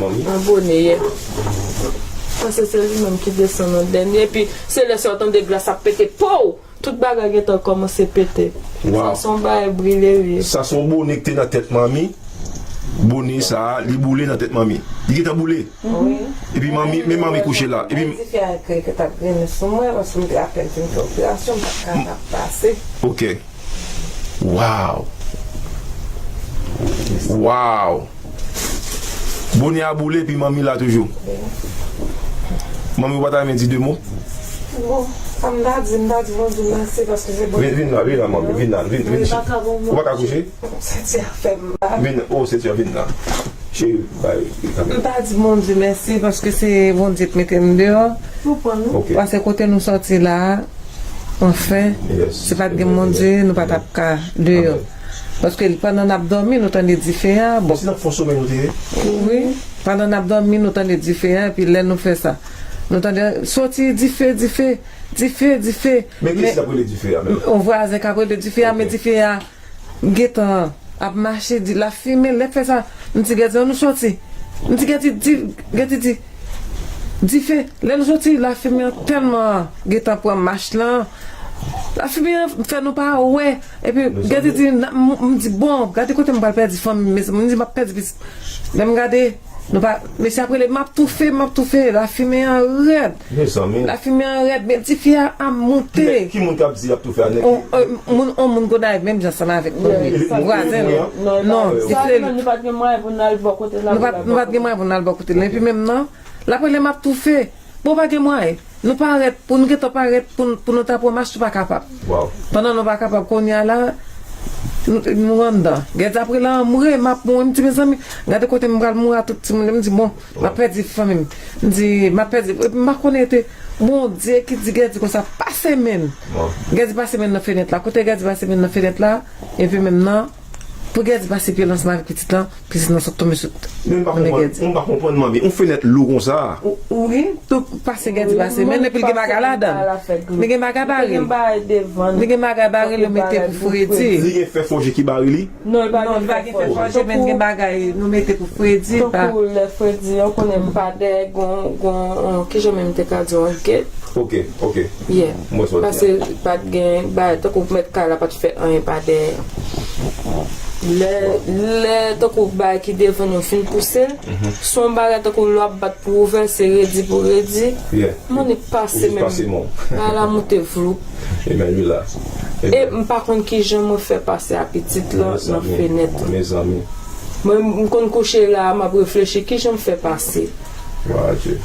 yon bone, yeah. Panse se li menm ki desann an dènye, epi se lè sa w tande glas ap pete, pow! Tout bagay gentan kòmanse pete. Sa se yon bagay brile li ye. Sa se yon bone ki te nan tèt manmi. Bone sa a, li boule nan tèt manmi. Li gentan boule. Wi. Epi manmi, men manmi kouche la. Epi dife a te, te t ap grennen sou mwen, paske m te apèn fin fè operasyon, m pa t ka t ap pase. Ok. Wow. Wow. Bone a boule, epi manmi la toujou. Manmi, ou pa ta renmen di de mo? Bon, sa m ta di, m ta di Bondye mèsi, paske se Bondye. Vin, vin la, vin la, manmi, vin la, vin, vin. Ou pa ka kouche? Senti a fè m mal. Vin, oh, senti a vin la. Cheri, bay. M ta di Bondye mèsi paske se Bondye ki mete m deyò. Ok. Paske kote nou sòti la, anfen, si pa t gen Bondye, nou pa t ap ka deyò. Paske pandan n ap dòmi, nou tande dife a. Bon. Se nan fon somèy nou te ye? Wi. Pandan n ap dòmi, nou tande dife a, epi lè nou fè sa, nou tande soti dife, dife, dife, dife. Men kiyès k ap rele dife a menm? Yon vwazen k ap rele dife a, men dife a gentan ap mache, di, lafimen, lè k fè sa, m di, "Gèdi, ann nou soti." M di, "Gèdi, di, Gèdi, di, dife." Lè nou soti, lafimen an tèlman gentan pran mach lan, lafimen an fè nou pa wè. Epi, Gèdi di, "N a-, m, m di, bon, gade kote m pral pèdi fanmi m, mezanmi." M di, "M ap pèdi pitit." Lè m gade, nou pa, mesye ap rele, "M ap toufe, m ap toufe." Lafimen an rèd. Mezanmi. Lafimen an rèd, men dife a ap moute. Ki moun k ap di y ap toufe a, nèg ki... On, euh, moun, on moun Gonayiv, menm jan ansanm avèk nou. Vwazen nou. Non, dife. Nou pa t, nou pa t gen mwayen pou n al bò kote l la. Nou pa t gen mwayen pou n al bò kote l la. Epi menm nan, l ap rele, "M ap toufe." Bon, pa gen mwayen. Nou parèt, pou nou gentan parèt, pou, pou nou ta pran mach, nou pa kapab. Pandan nou pa kapab, kounye a la, nou, nou anndan. Gèdi ap rele, "Anmwe, m ap mouri." M di, "Mezanmi, gade kote m pral mouri a tout timoun yo." M di, "Bon, m ap pèdi fanmi m." M di, "M ap pèdi." Epi m pa konnen te Bondye ki di Gèdi konsa, "Pase men." Gèdi pase men nan fenèt la. Kote Gèdi pase men nan fenèt la, epi menm nan, pou Gèdi pase pye l ansanm avèk pitit lan, pitit lan sot tonbe sou men Gèdi. Men m pa konprann, m pa konprann, manmi. Yon fenèt lou konsa. Wi, tout pase Gèdi pase men, epi l gen bagay ladan l. Li gen bagay bare l. Li gen bagay bare l, yo mete pou fredi. Li gen fè fòje ki bare li? Non, li pa gen fè fòje, men gen bagay nou mete pou fredi. Tankou lè fredi an, ou konnen padè, gon, gon, kijan menm te ka di, yon gate. Ok, ok. Yeah. Mwen sot. Paske pa t gen bagay, tankou mèt kay la pa t fè anyen padè. Lè, lè tankou bagay ki devan nou fin pouse l, se yon bagay tankou lè w ap bat pou ouvè l, se redi pou redi. Yeah. Mwen li pase menm. Bagay la moute vloup. Amen, wi la. E m pa konn kijan mwen fè pase a pitit lan nan fenèt. Mezanmi. Mwen, m konn kouche la, m ap reflechi kijan m fè pase. Glwa a Dye.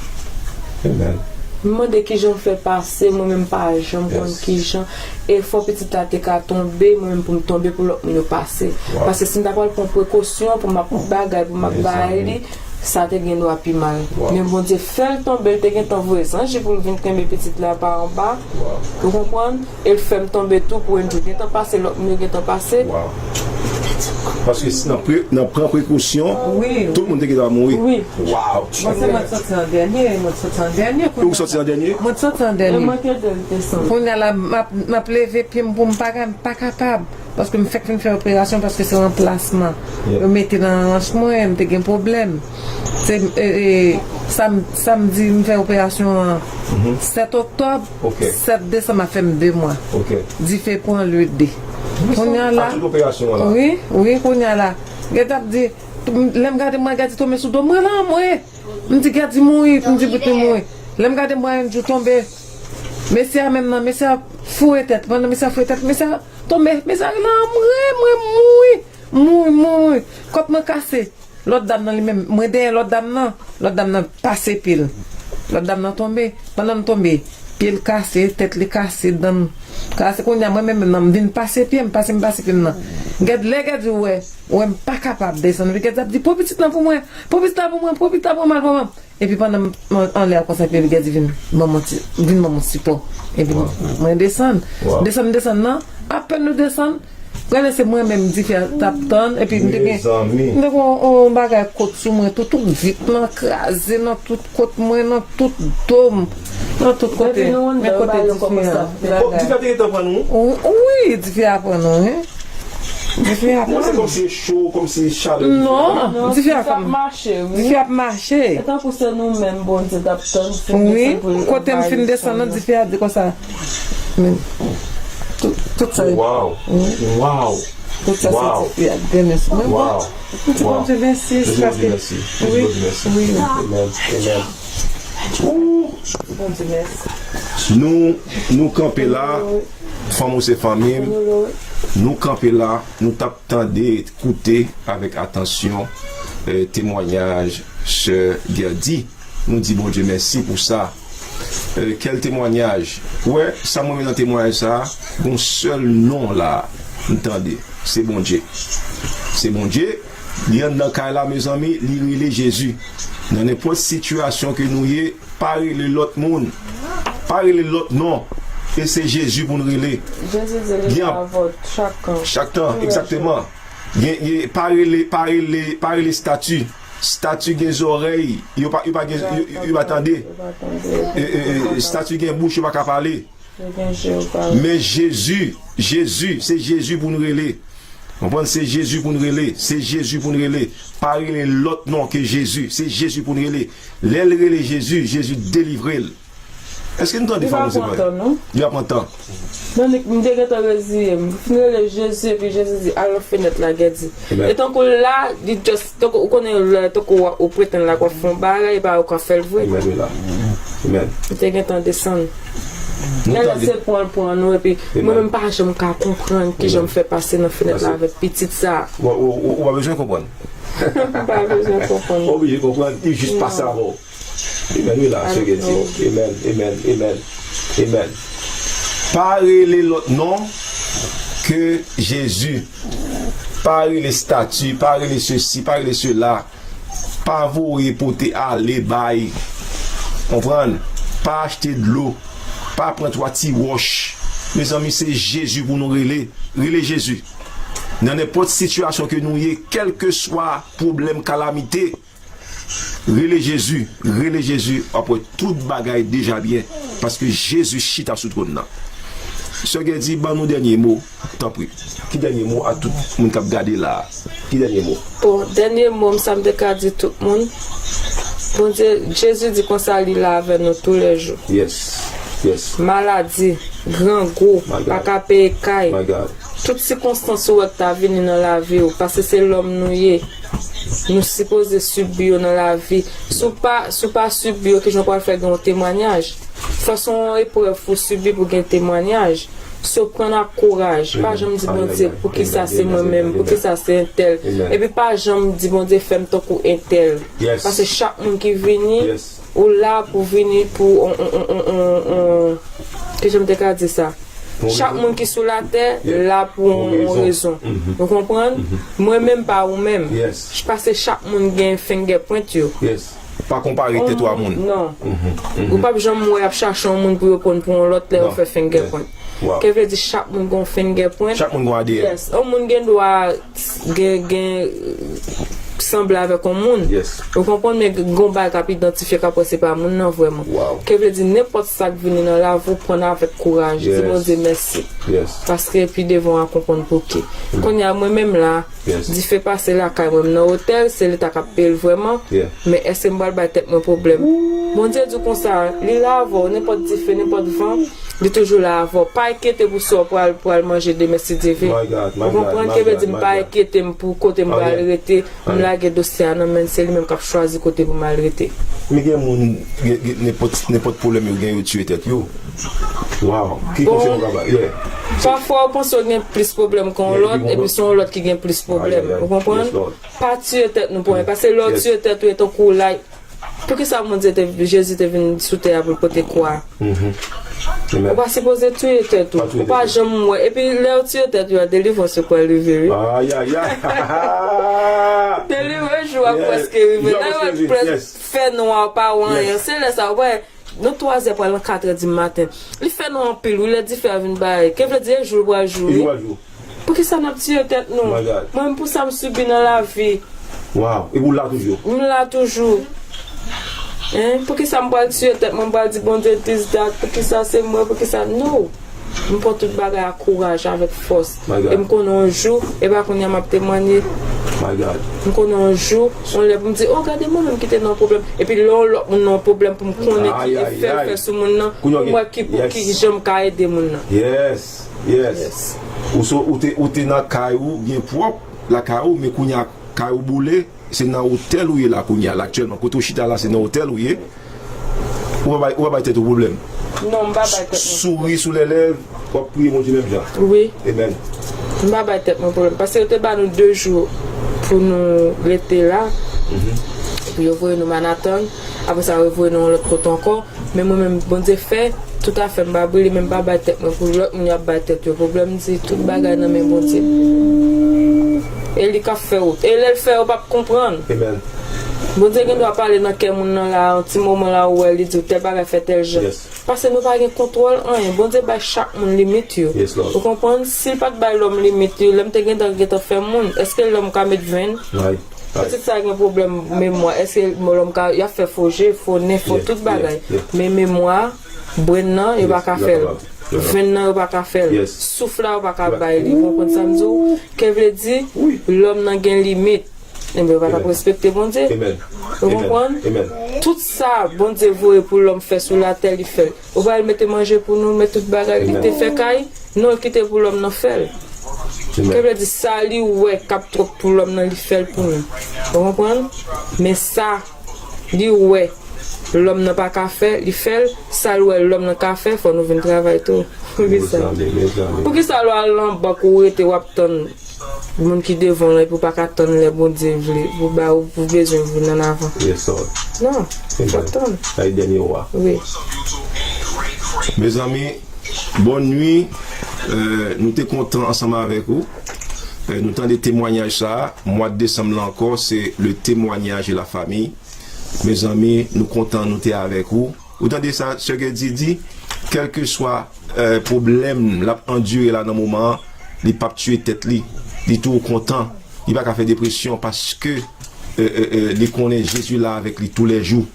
Amen. M mande kijan m fè pase, mwen menm pa janm konn kijan. E fò pitit la te ka tonbe, mwen menm pou m tonbe pou lòt moun yo pase. Paske si m ta pral pran prekosyon pou m ap bagay, pou m ap bay li, sa te gen dwa pi mal. Men Bondye fè l tonbe, l te gentan voye zanj li pou l vin kenbe pitit la pa anba. Ou konprann? E l fè m tonbe tou pou enn jou gentan pase, lòt moun yo gentan pase. Wow. Paske si nan pre-, nan pran prekosyon, tout moun te gentan mouri. Wi. Wow. Bon, se mwen t soti an dènye, mwen t soti an dènye. Ou soti an dènye? Mwen t soti an dènye. Kounye a la, m ap, m ap leve pye m pou m pa ka, m pa kapab. Paske m fèk fin fè operasyon, paske se ranplasman. Yo mete nan ranch mwen, m te gen pwoblèm. Se, e, e, sam-, samdi m fè operasyon an, sèt oktòb, sèt desanm ap fè m de mwa. Dife pran le de. Kounye a la, wi, wi, kounye a la. Gèdi ap di, lè m gade mwen, Gèdi tonbe sou do mwen la, mwen. M di, "Gèdi mouri," m di, "Bout li mouri." Lè m gade mwen, Andrew tonbe. Mesye a menm nan, mesye a foure tèt. Pandan mesye a foure tèt, mesye a tonbe. Mesye a rele, "Anmwe, mwen mouri. Mouri, mouri. Kòt mwen kase." Lòt dam nan li menm, mwen dèyè lòt dam nan. Lòt dam nan pase pye l. Lòt dam nan tonbe. Pandan l tonbe, Pye l kase, tèt li kase, dan m kase. Kounye a, mwen menm, nan m vin pase pye m, pase m pase pye m nan. Gèt, lè Gèdi wè, wè m pa kapab desann. Epi Gèdi ap di, pran pitit lan pou mwen, pran pitit la pou mwen, pran pitit la pou mwen, pran mwen. Epi pandan m anlè a konsa, epi Gèdi vin ban mwen ti, vin ban mwen sipò. Epi mwen desann. Desann, desann nan, apèn nou desann, Prale se mwen menm dife a t ap tann, epi m te gen, m te gen yon, yon bagay kot sou mwen tou, tout vit lan kraze nan tout kot mwen, nan tout do m, nan tout kote. Men kote dife a. Dife a te gentan pran nou? Wi, dife a pran nou, wi. Dife a pran nou. Non, se kòmsi e cho, kòmsi chalè dife a. Non, dife a pran nou. Dife ap mache. E tankou se nou menm Bondye t ap tann pou desann pou l bay. Wi, kote m fin desann nan, dife a di konsa. Men, tout, tout sa. Waw. Waw. Tout sa se ti fi ak grenn espri. Mwen, mwen, m di Bondye mèsi, se paske, wi, wi. Amen. Amen. Ooh. Bondye mèsi. Nou, nou kanpe la, fanm ou se fanmi m. Nou kanpe la, nou t ap tande, koute avèk atansyon, eh, temwanyaj sè Guerdy. Nou di Bondye mèsi pou sa. Eh, kèl temwanyaj. Ou wè, sa mwen renmen nan temwanyaj sa, gon sèl non la, m tande. Se Bondye. Se Bondye. Li anndan kay la, mezanmi, li rele Jezi. Nan nenpòt sitiyasyon ke nou ye, pa rele lòt moun. Pa rele lòt non. E se Jezi pou n rele. Jezi di li la avè w chak tan. Chak tan, egzakteman. Gen, gen, pa rele, pa rele, pa rele stati. Stati gen zòrèy, yo pa, yo pa gen, yo, yo, yo pa tande. Yo pa tande. E, e, e, stati gen bouch, yo pa ka pale. Yo gen je, yo pa wè. Men Jezi, Jezi, se Jezi pou n rele. Konprann? Se Jezi pou n rele. Se Jezi pou n rele. Pa rele lòt non ke Jezi. Se Jezi pou n rele. Lè l rele Jezi, Jezi delivre l. Èske nou tande fanm ou se pa? Li pa pran tan, non. Li pa pran tan. Non, m te gentan reziye m. M fin rele Jezi, epi Jezi di, al nan fenèt la, Guerdy. Amen. E tankou la, li just, tankou, ou konnen lè, tankou w ap, ou pretann la, w ap fè yon bagay, e pa ou k ap fè l vre. Amen, wi la. Amen. M te gentan desann. Lè se pran l pran nou, epi mwen menm pa janm ka konprann kijan m fè pase nan fenèt la avèk pitit sa. Ou, ou, ou, ou pa bezwen konprann. M pa bezwen konprann. Ou oblije konprann, li jis pase avè w. Amen, wi la, se Guerdy. Amen, amen, amen, amen. Pa rele lòt non ke Jezi. Pa rele stati, pa rele sesi, pa rele sela. Pa voye pote ale bay. Konprann? Pa achte dlo. Pa pran twa ti wòch. Mezanmi, se Jezi pou nou rele. Rele Jezi. Nan nenpòt sitiyasyon ke nou ye, kèlkeswa pwoblèm, kalamite, rele Jezi, rele Jezi, w ap wè tout bagay deja byen, paske Jezi chita sou twòn nan. Sè Guerdy, ban nou dènye mo, tanpri. Ki dènye mo a tout moun k ap gade la a? Ki dènye mo? Bon, dènye mo m, sa m te ka di tout moun, Bondye, Jezi di konsa li la avè nou toulèjou. Yes. Yes. Maladi, grangou, pa ka peye kay. My God. Tout sikonstans ou wè k ta vini nan lavi w, paske se lòm nou ye. Nou sipoze sibi yo nan lavi. Si w pa, si w pa sibi yo, kijan w pral fè gen yon temwanyaj? Fò se yon eprèv pou w sibi pou gen temwanyaj. So, pran ak kouraj. Pa janm di Bondye, poukisa se mwen menm? Poukisa se entèl? Epi pa janm di Bondye, fè m tankou entèl. Paske chak moun ki vini, ou la pou vini pou on, on, on, on, on, on, kijan m te ka di sa? Chak moun ki sou latè la pou yon rezon. Ou konprann? Mwen menm pa ou menm. Paske chak moun gen fingerprint yo. Pa konpare tèt ou a moun. Non. Ou p ap janm wè y ap chache yon moun pou yo pran pou yon lòt lè yo fè fingerprint. Ke vle di chak moun gen yon fingerprint. Chak moun gen yon A D N. Yes. Yon moun gen dwa gen, gen sanble avèk yon moun. Ou konprann, men gen yon bagay k ap idantifye, k ap wè se pa moun nan vrèman. Ke vle di nenpòt sa k vini nan lavi w, pran avèk kouraj. Di Bondye mèsi. Paske pi devan w a konprann pouki. Kounye a mwen menm la, dife pase lakay mwen, m nan otèl, se Leta k ap peye l vrèman. Men èske m pral bay tèt mwen pwoblèm? Bondye di w konsa, li la avè w, nenpòt dife, nenpòt van, li toujou la avè w. Pa enkyete pou sa w pral, pral manje demen si Dye vle. Ou konprann? Ke vle di m pa enkyete m pou kote m pral rete, m lage dosye a nan men l, se li menm k ap chwazi kote pou m al rete. Men gen moun, gen, gen, nenpòt, nenpòt pwoblèm yo gen, yo tiye tèt yo. Wow. Ki konsèy ou ka bay? Pafwa ou panse w gen plis pwoblèm ke yon lòt, epi se yon lòt ki gen plis pwoblèm. Ou konprann? Pa tiye tèt nou pou anyen. Paske lè w tiye tèt ou, e tankou w la, poukisa Bondye te, Jezi te vin sou tè a pou l pote kwa a? Ou pa sipoze touye tèt ou. Ou pa janm wè. Epi lè w touye tèt ou a, delivrans ou pral rive, wi. Ayayay. Delivrans jou a prèske rive. Lè w prèske fè nwa, ou pa wè anyen. Se lè sa, ou wè, nan twa zè pral nan kat è di maten. Li fè nwa anpil, wi, lè dife a vin bare. Ke vle di, e jou l pral jou, wi. Poukisa n ap tiye tèt nou? Mwen menm pou sa m sibi nan lavi. Waw, epi w la toujou. M la toujou. Hein? Poukisa m pral tiye tèt mwen, m pral di Bondye this, that? Poukisa se mwen? Poukisa? No. M pran tout bagay ak kouraj, avèk fòs. E m konnen yon jou, e pa kounye a m ap temwanye. M konnen yon jou, yon lè pou m di, oh, gade mwen menm ki te nan pwoblèm. Epi lè yon lòt moun nan yon pwoblèm pou m konnen ki efè l fè sou moun nan, pou m wè ki, ki jan m ka ede moun nan. Yes. Yes. Ou so, ou te, ou te nan kay ou byen pwòp, lakay ou, men kounye a kay ou boule, se nan otèl ou ye la kounye a la aktyèlman. Kote ou chita la, se nan otèl ou ye. Ou pa bay, ou pa bay tèt ou pwoblèm. Non, m pa bay tèt mwen. Souri sou lè lèv, w ap priye Bondye menm jan. Wi. Amen. M pa bay tèt mwen pwoblèm. Paske yo te ba nou de jou pou nou rete la. Epi yo voye nou Manhattan. Apre sa, yo voye nou yon lòt kote ankò. Men mwen menm, Bondye fè, tout afè m pa brile, men m pa bay tèt mwen pou lòt moun y ap bay tèt yo pwoblèm. M di, tout bagay nan men Bondye. E li k ap fè wout. E lè l fè, yo p ap konprann. Amen. Bondye gen dwa pale nan kè moun nan la, yon ti moman la, ou wè, li di w tèl bagay fè tèl jan. Yes. Paske nou pa gen kontwòl anyen. Bondye bay chak moun limit yo. Yes, Lord. Ou konprann? Si l pa t bay lòm limit yo, lè m te gentan, gentan fè moun, èske lòm ka met venn? Pitit sa gen pwoblèm memwa. Èske lòm ka, y ap fè fo je, fo nen, fo tout bagay. Men memwa, brenn nan, yo pa ka fè l. Venn nan, yo pa ka fè l. Souf la, yo pa ka bay li. Ou konprann sa m di w? Ke vle di, lòm nan gen limit. Enben, yo pa t ap respekte Bondye. Ou konprann? Tout sa Bondye voye pou lòm fè sou latè, li fè l. Ou pral mete manje pou nou, men tout bagay li te fè kay, non, l kite pou lòm nan fè l. Ke vle di sa li wè k ap twòp pou lòm nan, li fè l pou nou. Ou konprann? Men sa li wè lòm nan pa ka fè, li fè l. Sa l wè lòm nan ka fè, fò nou vin travay tou. Poukisa? Poukisa lè w al nan bank ou rete, w ap tann moun ki devan w lan, epi w pa ka tann lè Bondye vle pou ba ou, pou bezwen vin ann avan? Non, fò tann. Sa e dènye wa. Wi. Mezanmi, bonn nwi. Euh, nou te kontan ansanm avèk ou. Euh, nou tande temwanyaj sa a. Mwa desanm la ankò, se le témoignage de la famille. Mezanmi, nou kontan nou te avèk ou. Ou tande sa sè Gèdi di? Kèlkeswa, euh, pwoblèm l ap andire la nan moman an, li p ap tiye tèt li. Li toujou kontan. Li pa ka fè depresyon paske, euh, euh, euh, li konnen Jezi la avèk li toulèjou.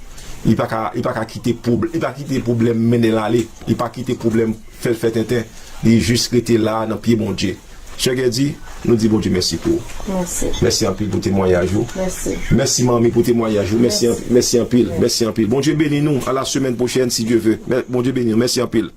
Li pa ka, li pa ka kite pwob-, li pa kite pwoblèm mennen l ale. Li pa kite pwoblèm fè l fè tenten. Li jis rete la nan pye Bondye. Sè Gèdi, nou di Bondye mèsi pou ou. Mèsi. Mèsi anpil pou temwayaj ou. Mèsi. Mèsi manmi pou temwayaj ou. Mèsi, mèsi. Anp-, mèsi anpil. Mèsi anpil. Bondye beni nou. A la semèn pwochèn, si Dye ve. Mè-, Bondye beni nou. Mèsi anpil.